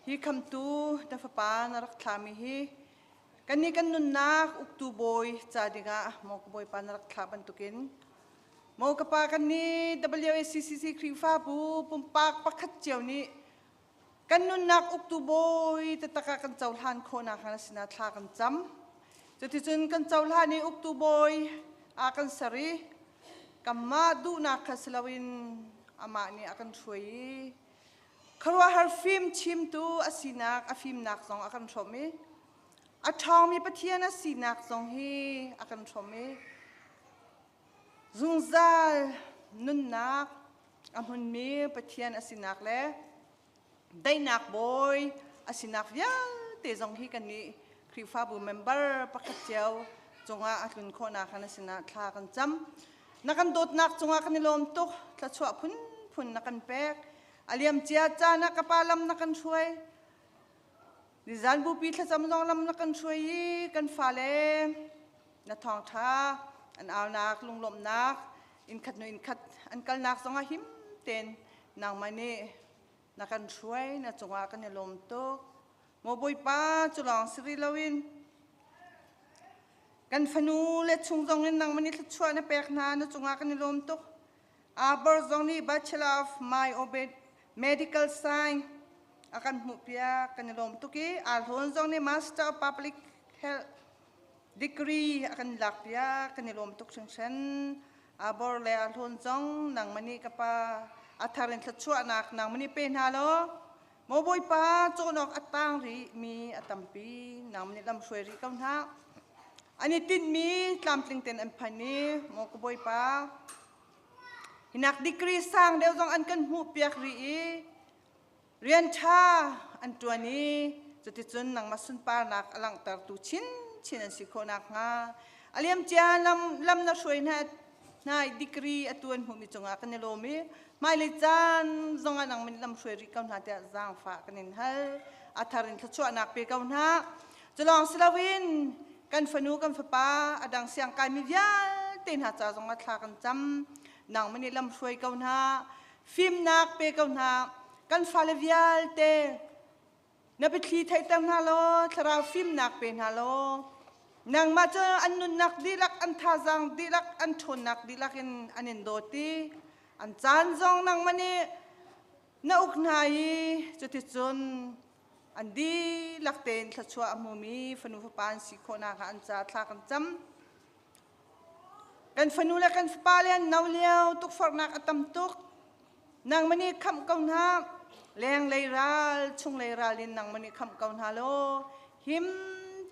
hi khamtu na fapa na rak thlami hi kannih kan nunnak uktu bawi ca dingah maw ka Bawipa na rak thlah bantukin maw ka pa kannih WACCC Khrihfabu pumpak pakhat cio nih kan nunnak uktu bawi taktak ah kan cohlan khawhnak hnga sinah thla kan cam. Cuticun kan cohlan i uktu bawi a kan ser i kanmah duhnak kha si loin amah nih a kan hruai i khuaruahhar fim chimtu a sinak a fimnak zong a kan hrawmh i a ṭhawngmi Pathian a sinak zong hi a kan hrawmh i zungzal nunnak a hmunmi Pathian a sinak le daihnak bawi a sinak vialte zong hi kannih Khrihfabu member pakhat cio cungah a tlun khawhnak khan a sinah thla kan cam. Na kan dawtnak cungah kan i lawm tuk. Thluachuah phunphun na kan pek. A liam cia caan ah ka pa lam na kan hruai. Nizan bupi thlacam zong lam na kan hruai i kan fale na thawngṭha an aunak lunglawmhnak innkhat hnu innkhat an kalnak zongah him tein nangmah nih na kan hruai na cungah kan i lawm tuk. Maw Bawipa cu lawng si rih loin kan fanu le chung zong in nangmah nih thluachuah na pek hna na cungah kan i lawm tuk. Arbor zong nih Bachelor of My Obed Medical Science a kan hmuhpiak kan i lawm tuk i Arhlawn zong nih Master of Public Health degree a kan lakpiak kan i lawm tuk hringhran. Arbor le Arhlawn zong nangmah nih ka pa a thar in thluachuahnak nangmah nih pe hna law Maw Bawipa cawn awk a tang rih mi a tampi nangmah nih lam hruai rih ko hna. An i tinhmi tlamtling tein an phan i maw ka Bawipa hinak degree sang deuh zong an kan hmuh piak rih i rian ṭha an ṭuan i cuticun nangmah sunparnak a langhtertu chinchin an si khawh nakhnga a liamcia lam, lam na hruai hna hna i degree a tuan hmuhmi cungah kan i lawm i hmailei caan zongah nang min lam hruai rih ko hna tiah zaangfah kan in hal a thar in thluachuahnak pe ko hna culawng si loin kan fanu kan fapa a dang siangkaimi vialte hna ca zongah thla kan cam nang nih lam hruai ko hna fimnak pe ko hna kan fale vialte Na biathli theihter hna law thlarau fimnak pe hna law nangmah cu an nunnak dihlak an thazaang dihlak an ṭhawnnak dihlak in an in dawt i an caan zong nangmah nih na uk hna i cuticun an dihlak tein thluachuah a hmumi fanu fapa an si khawh nakhnga an ca thla kan cam. Kan fanu le kan fapa le an no lio tukforhnak a tam tuk. Nangmah nih khamh ko hna. Lenglei ral, chunglei ral in nangmah nih khamh ko hna law him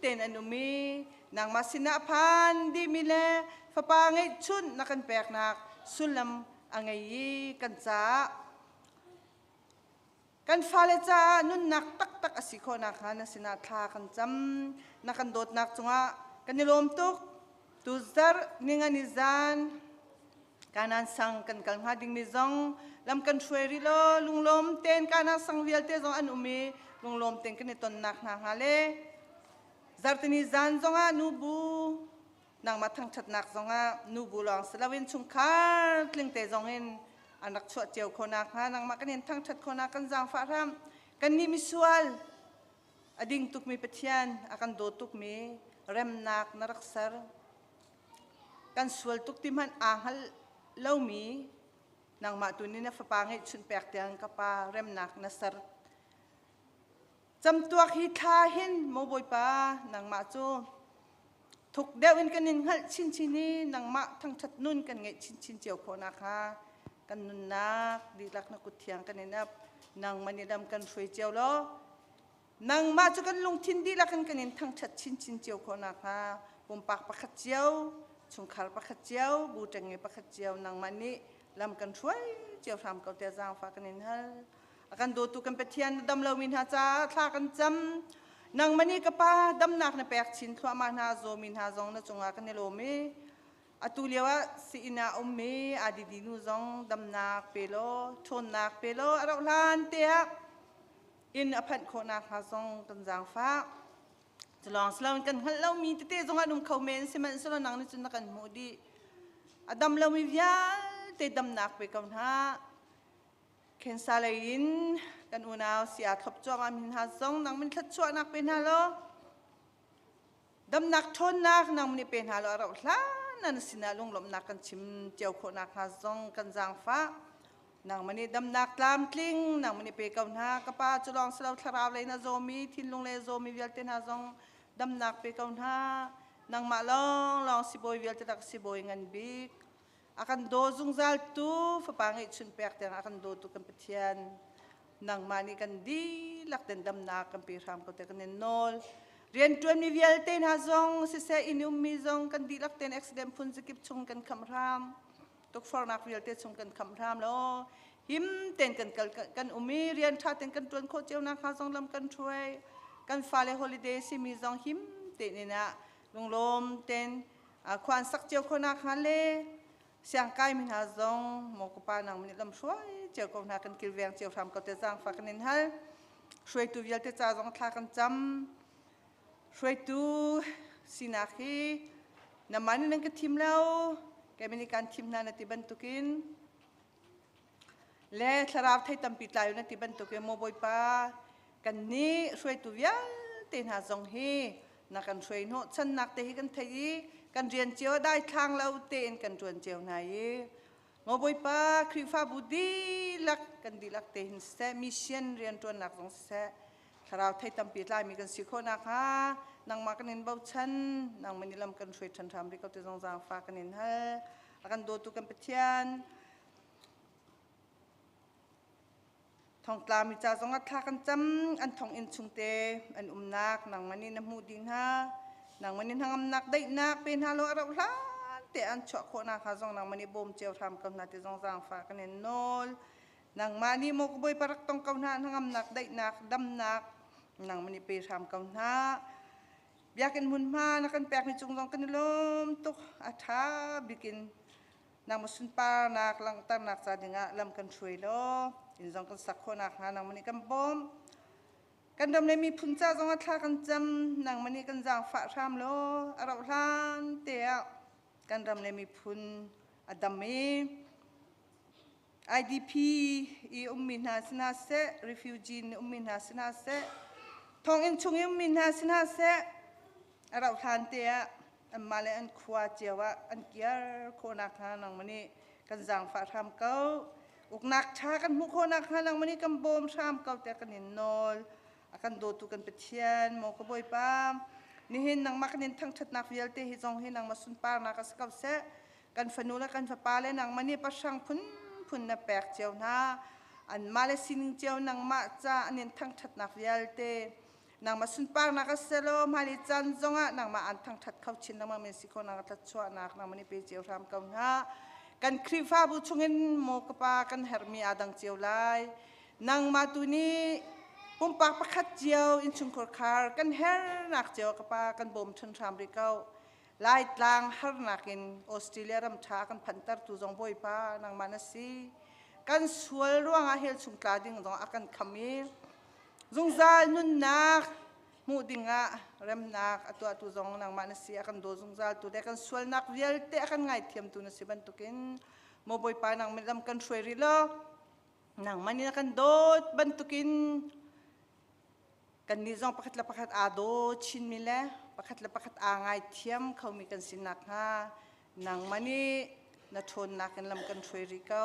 tein an um i nangmah sinah a phan dihmi le fapa ngeihchunh na kan peknak sullam a ngei i kan caah. Kan fale caah nunnak taktak a si khawh nakhnga na sinah thla kan cam. Na kan dawtnak cungah kan i lawm tuk. Tuzarh ningani zan Kanan sang kan kal hnga dingmi zong lam kan hruai rih law lunglawm tein Kanan sang vialte zong an um i lunglawm tein kan i tonnak hna hnga le zartini zan zongah nubu nangmah thangṭhatnak zongah nubu lawng si loin chungkhar tlingte zongin an rak chuah cio khawh nakhnga nangmah kan in thangṭhat khawh nak kan zaangfah hram. Kannih misual a ding tukmi Pathian, a kan daw tukmi remnak na rak ser. Kan sual tuk ti hmanh aa hngal lomi nangmah tu nih na fapa ngeihchunh pek tiang ka pa remnak na ser. Camtuak hi thla hin maw Bawipa, nangmah cu thuk deuh in kan in hngalh chinchin i nangmah thangṭhat nun kan ngeih chinchin cio khawh nakhnga kan nunnak dihlak na kut thiang kan in ap. Nangmah nih lam kan hruai cio law nangmah cu kan lungthin dihlak in kan in thangṭhat chinchin cio khawh nakhnga pumpak pakhat cio, chungkhar pakhat cio, bu ṭengnge pakhat cio nangmah nih lam kan hruai cio hram ko tiah zaangfah kan in hal. A kan dawtu kan Pathian, na dam lomi hna caah thla kan cam. Nangmah nih ka Pa, damnak na pek chin thluahmah hna, zawmi hna zong na cungah kan i lawm i atu lio ah sii-inn ah ummi Adidi nu zong damnak pe law, ṭhawnnak pe law, a rauh hlan te ah inn a phanh khawh nakhnga zong kan zaangfah. Culawng siloin kan hngalh lomi tete zong an um kho men, sihmanhsehlaw nang nih cun na kan hmuh dih. A dam lomi vialte damnak pe ko hna. Khensa lei in kan unau sia thlop cuahmah mi hna zong nang min thluachuahnak pe hna law, damnak ṭhawnnak nang nih pe hna law, a rauh hlan nan sinah lunglawmhnak kan chim cio khawh nakhnga zong kan zaangfah. Nangmah nih damnak tlamtling nangmah nih pe ko hna. Ka pa, cu lawng si lo, thlarau lei na zawmi, thinlung lei zawmi vialte hna zong damnak pe ko hna. Nangmah lawnglawng sibawi vialte tak sibawi ngan bik, a kan daw zungzal tu, fapa ngeihchun pek tiang a kan dawtu kan Pathian, nangmah nih kan dihlak ten damnak kan pe hram ko te kan in nawl. Rianṭuanmi vialte hna zong siseh, inn ummi zong kan dihlak ten accident phun zakip chung kan khamh hram, tukforhnak vialte chung kan khamh hram law, him ten kan kal kan um i rian ṭha ten kan ṭuan khawh cio nakhnga zong lam kan hruai. Kan fale holiday simi zong him tein in ah lunglawm ten khua an sak cio kho nakhnga le siangkai mi hna zong maw ka pa, nang nih lam hruai cio ko hna, kan kilveng cio hram ko te zaangfah kan in hal. Hruaitu vialte ca zong thla kan cam. Hruaitu sinak hi namah nih nan ka thim lo, keimah nih kan thim hna na ti bantukin le thlarau thei tampi tlai na ti bantukin, maw Bawipa, kan nih hruaitu vialte hna zong hi na kan hruai hnawh channak te hi kan thei i kan rian cio daithlang lo tein kan ṭuan cio hna i, maw Bawipa, Khrihfabu dihlak kan dihlak te hin siseh, mission rianṭuannak zong siseh, thlarau thei tampi tlaimi kan si khawh nakhnga nangmah kan in bochan. Nangmah nih lam kan hruai ṭhan hram rih ko ti zong zaangfah kan in hal. A kan dawtu kan Pathian, thongtla mi ca zongah thla kan cam. An thonginn chungte an umnak nangmah nih na hmuh dih hna. Nangmah nih hnangamnak, daihnak pe hna law, a rauh hlan te an chuah khawh nakhnga zong nangmah nih bawm cio hram ko hna ti zong zaangfah kan in nawl. Nangmah nih maw ka Bawipa rak tong ko hna. Hnangamnak, daihnak, damnak nangmah nih pe hram ko hna. Biakinn hmunhma na kan pekmi cung zong kan i lawm tuk. A ṭha bikin nangmah sunparnak langhternak ca dingah lam kan hruai law, inn zong kan sak khawh nakhnga nangmah nih kan bawm. Kan ram le miphun ca zongah thla kan cam. Nangmah nih kan zaangfah hram law, a rauh hlan te ah kan ram le miphun a dam i IDP i ummi hna si hna seh, refugee nih ummi hna si hna seh, thonginn chung i ummi hna si hna seh, a rauh hlan te ah anmah le an khua cio ah an kiar khawh nakhnga nangmah nih kan zaangfah hram ko. Uknak ṭha kan hmuh khawh nakhnga nangmah nih kan bawm hram ko tiah kan in nawl. A kan dawtu kan Pathian, maw ka Bawipa, nihin nangmah kan in thangṭhatnak vialte hi zong hi nangmah sunparnak a si ko seh. Kan fanu le kan fapa le nangmah nih pahrang phunphun na pek cio hna. Anmah le sining cio nangmah ca an in thangṭhatnak vialte nangmah sunparnak a si law, hmailei caan zongah nangmah an thangṭhat kho chin lengmang men si khawh nak thluachuahnak nangmah nih pe cio hram ko hna. Kan Khrihfabu chungin maw ka Pa, kan herhmi aa dang cio lai. Nangmah tu nih pumpak pakhat cio innchungkhar khar kan hernak cio ka pa kan bawm ṭhan hram rih ko. Laitlang harnak in Australia ram ṭha kan phantertu zong Bawipa nangmah na si. Kan sual ruangah hell chung tla ding zong a kan kham i zungzal nunnak hmuh dingah remnak a tuahtu zong nangmah na si a kan daw zungzal tu le kan sualnak vialte a kan ngaithiamtu na si bantukin maw Bawipa nang lam kan hruai rih law nangmah nih na kan dawt bantukin kannih zong pakhat le pakhat aa daw chinmi le pakhat le pakhat aa ngaithiam khomi kan si nakhnga nangmah nih na ṭhawnnak in lam kan hruai rih ko.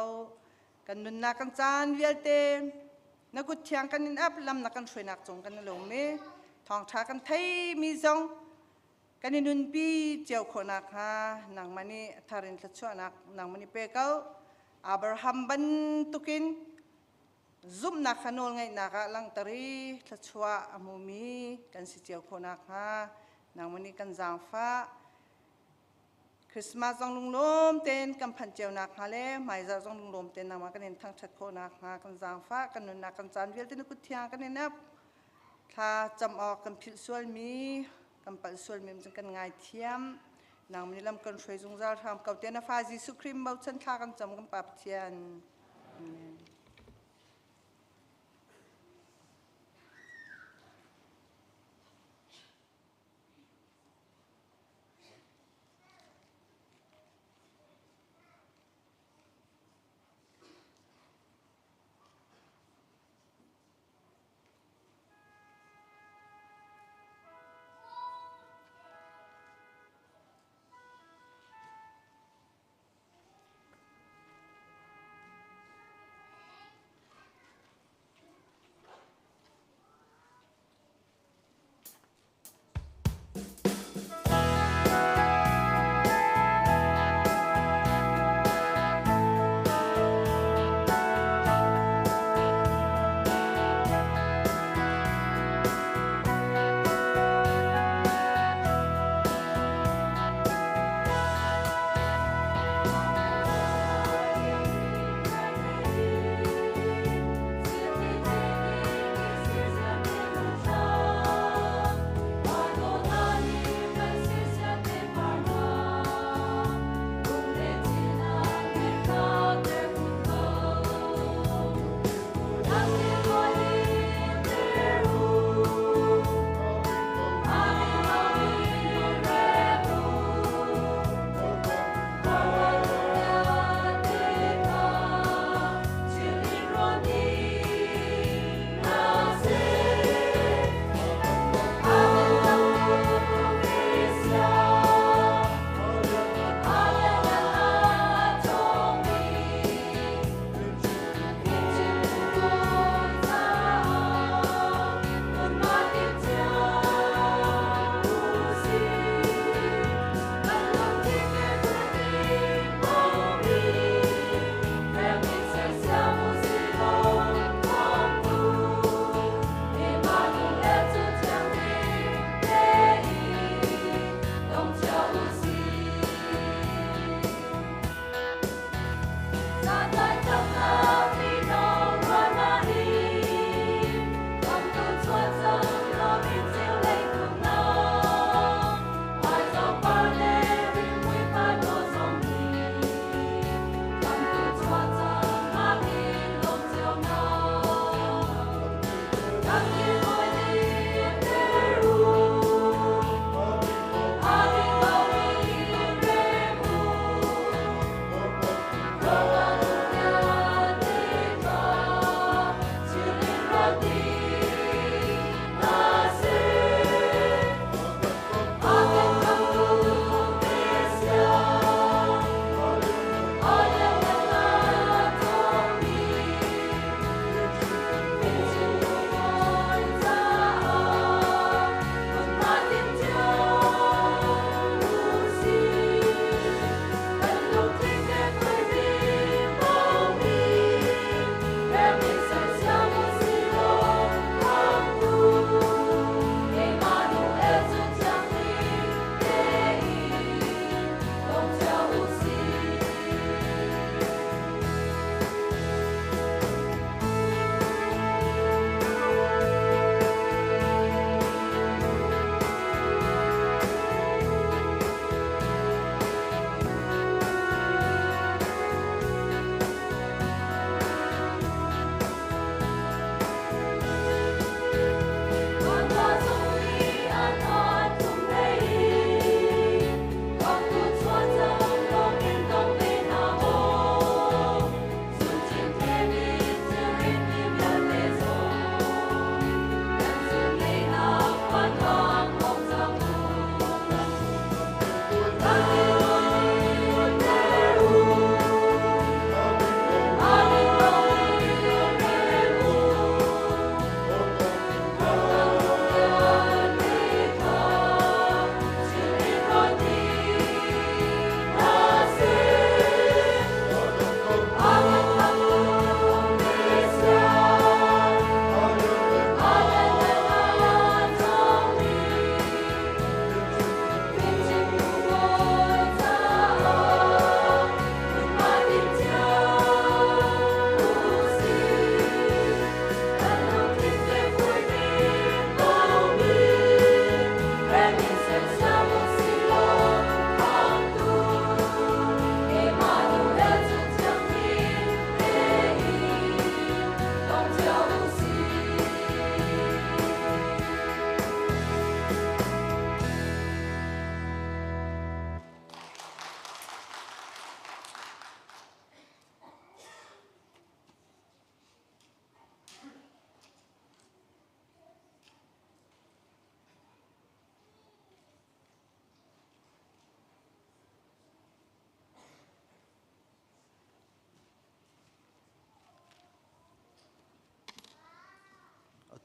Kan nunnak kan caan vialte na kut thiang kan in ap lam na kan hruainak cung kan i lawm i thawngṭha kan theimi zong kan i nunpi cio khawh nakhnga nangmah nih thar in thluachuahnak nangmah nih pe ko. Abraham bantukin Zumhnak kha nawlngaihnak ah langhter i thluachuah a hmumi kan si cio khawh nakhnga nangmah nih kan zaangfah. Christmas zong lunglawm tein kan phanh cio nakhnga le hmaizarh zong lunglawm tein nangmah kan in thangṭhat khawh nakhnga kan zaangfah. Kan nunnak kan caan vialte na kut thiang kan in ap. Thla cam awk kan philh sualmi, kan palh sualmi cu kan ngaithiam. Nangmah nih lam kan hruai zungzal hram ko te na fa Jesuh Khrih bochan thla kan cam kan Pa Pathian. Amen.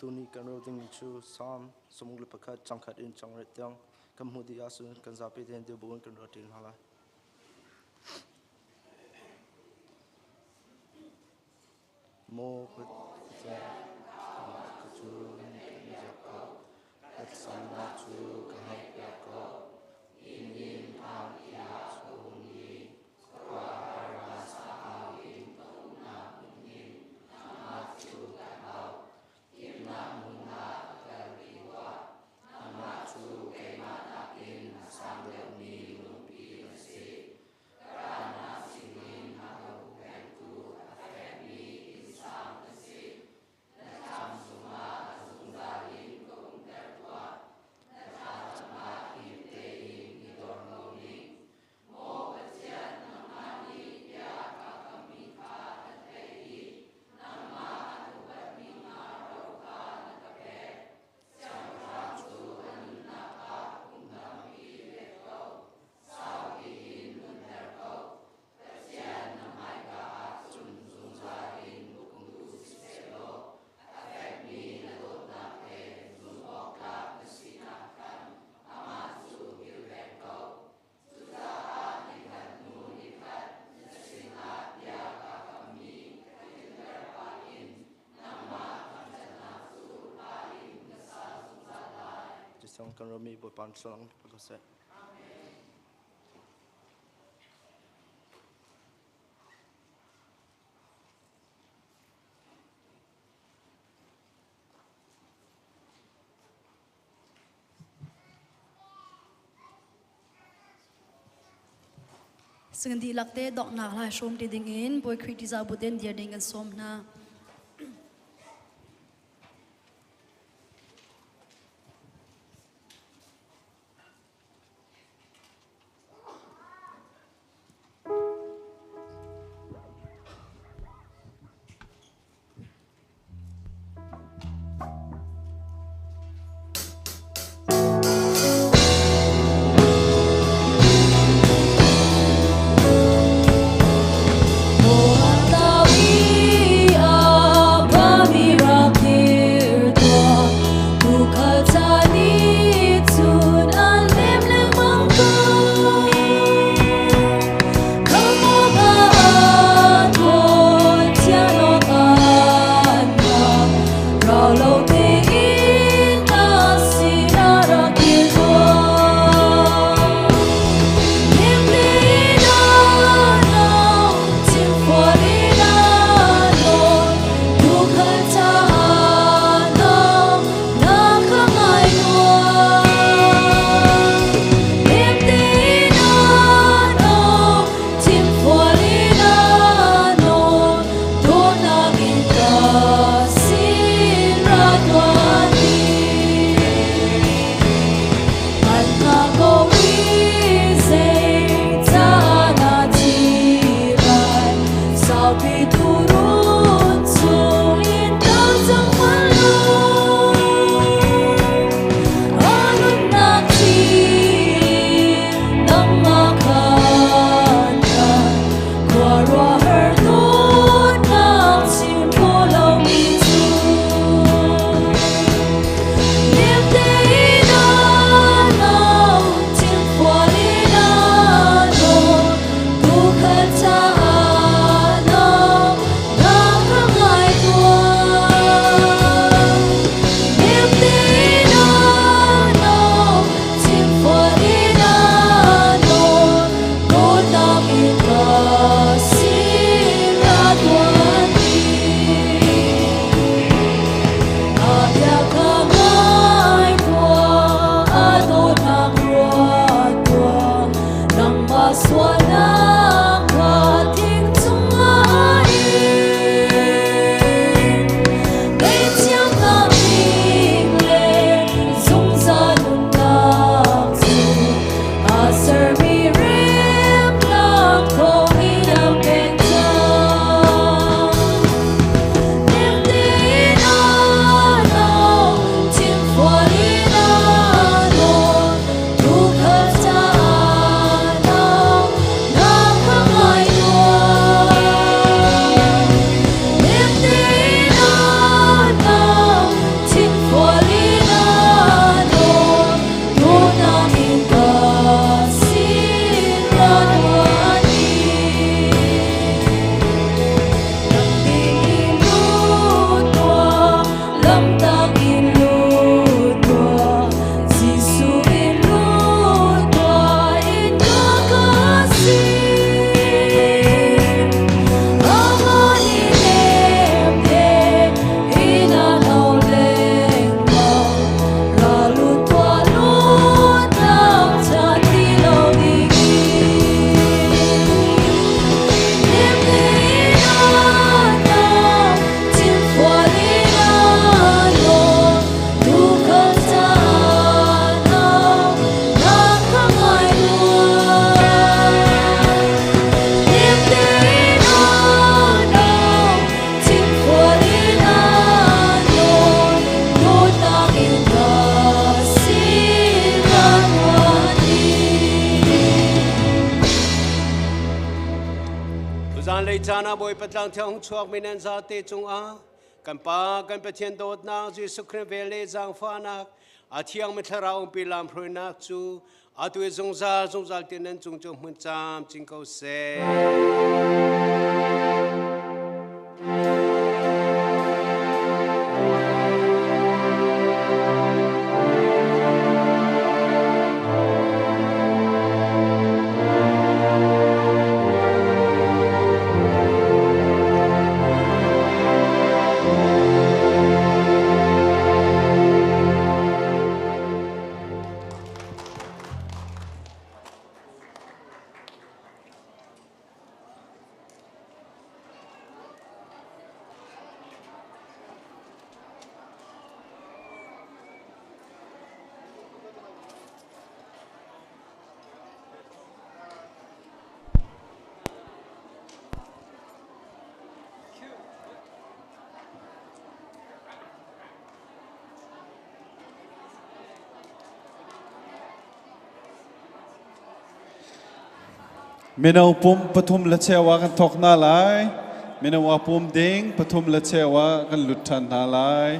Tuni kan rel dingmi cu Psalm 101 cangkhat in cangriat tiang kan hmuh dih ahcun kan zapi tein dir buin kan rel hna lai. Maw Pathian, ka cu kan ziak ko, ka thlacamnak cu ka hngakpiak ko. Nihin ah i chungmi khua a ra sakmi nak cu ka hau. Himnak hmun ah ka kalpi tuah. Nangmah cu keimah nakin a sang deuhmi lungpi na si. Ralnak sinin a huhphenhtu a fekmi innsang na si. Na cang zongah a zungzal in ka umter tuah. Na thla cungah ip tein i dor lomi. Maw Pathian, nangmah nih bia kaa kammi kha na theih i nangmah an upatmi hna ro kha na ka pek. Siangpahrang cu a nunnak ah kum tampi pek ko. Saupi in nunter ko. Pathian na hmaika ah cun zungzal in um duh sihsehlaw a fekmi na dawtnak he zumhawktlak na sinak khan amah cu kilveng ko. Cucaah nikhat hnu nikhat na sinah bia kaa kammi ka tlinter pah in nangmah thangṭhatnak cu hla in ka sa zungzal lai. Cisang kan rami Bawipa sullam ko seh. Sing dihlak te donghnak lai hrawm ti ding in Bawi Khrih tiza buten dir ding kan sawm hna. Zanlei caan ah Bawipa tlang thiang hung chuakmi nan zate cungah kan Pa kan Pathian dawtnak Jesuh Khrih vel le zaangfahnak a thiangmi thlarau umpi lamhruainak cu atu i zungzal zungzal tiang nan cung cu hmun camcin ko seh. Mino pum pathum le cheu ah kan thawk hna lai. Mino a pum ding pathum le cheu ah kan lut ṭhan hna lai.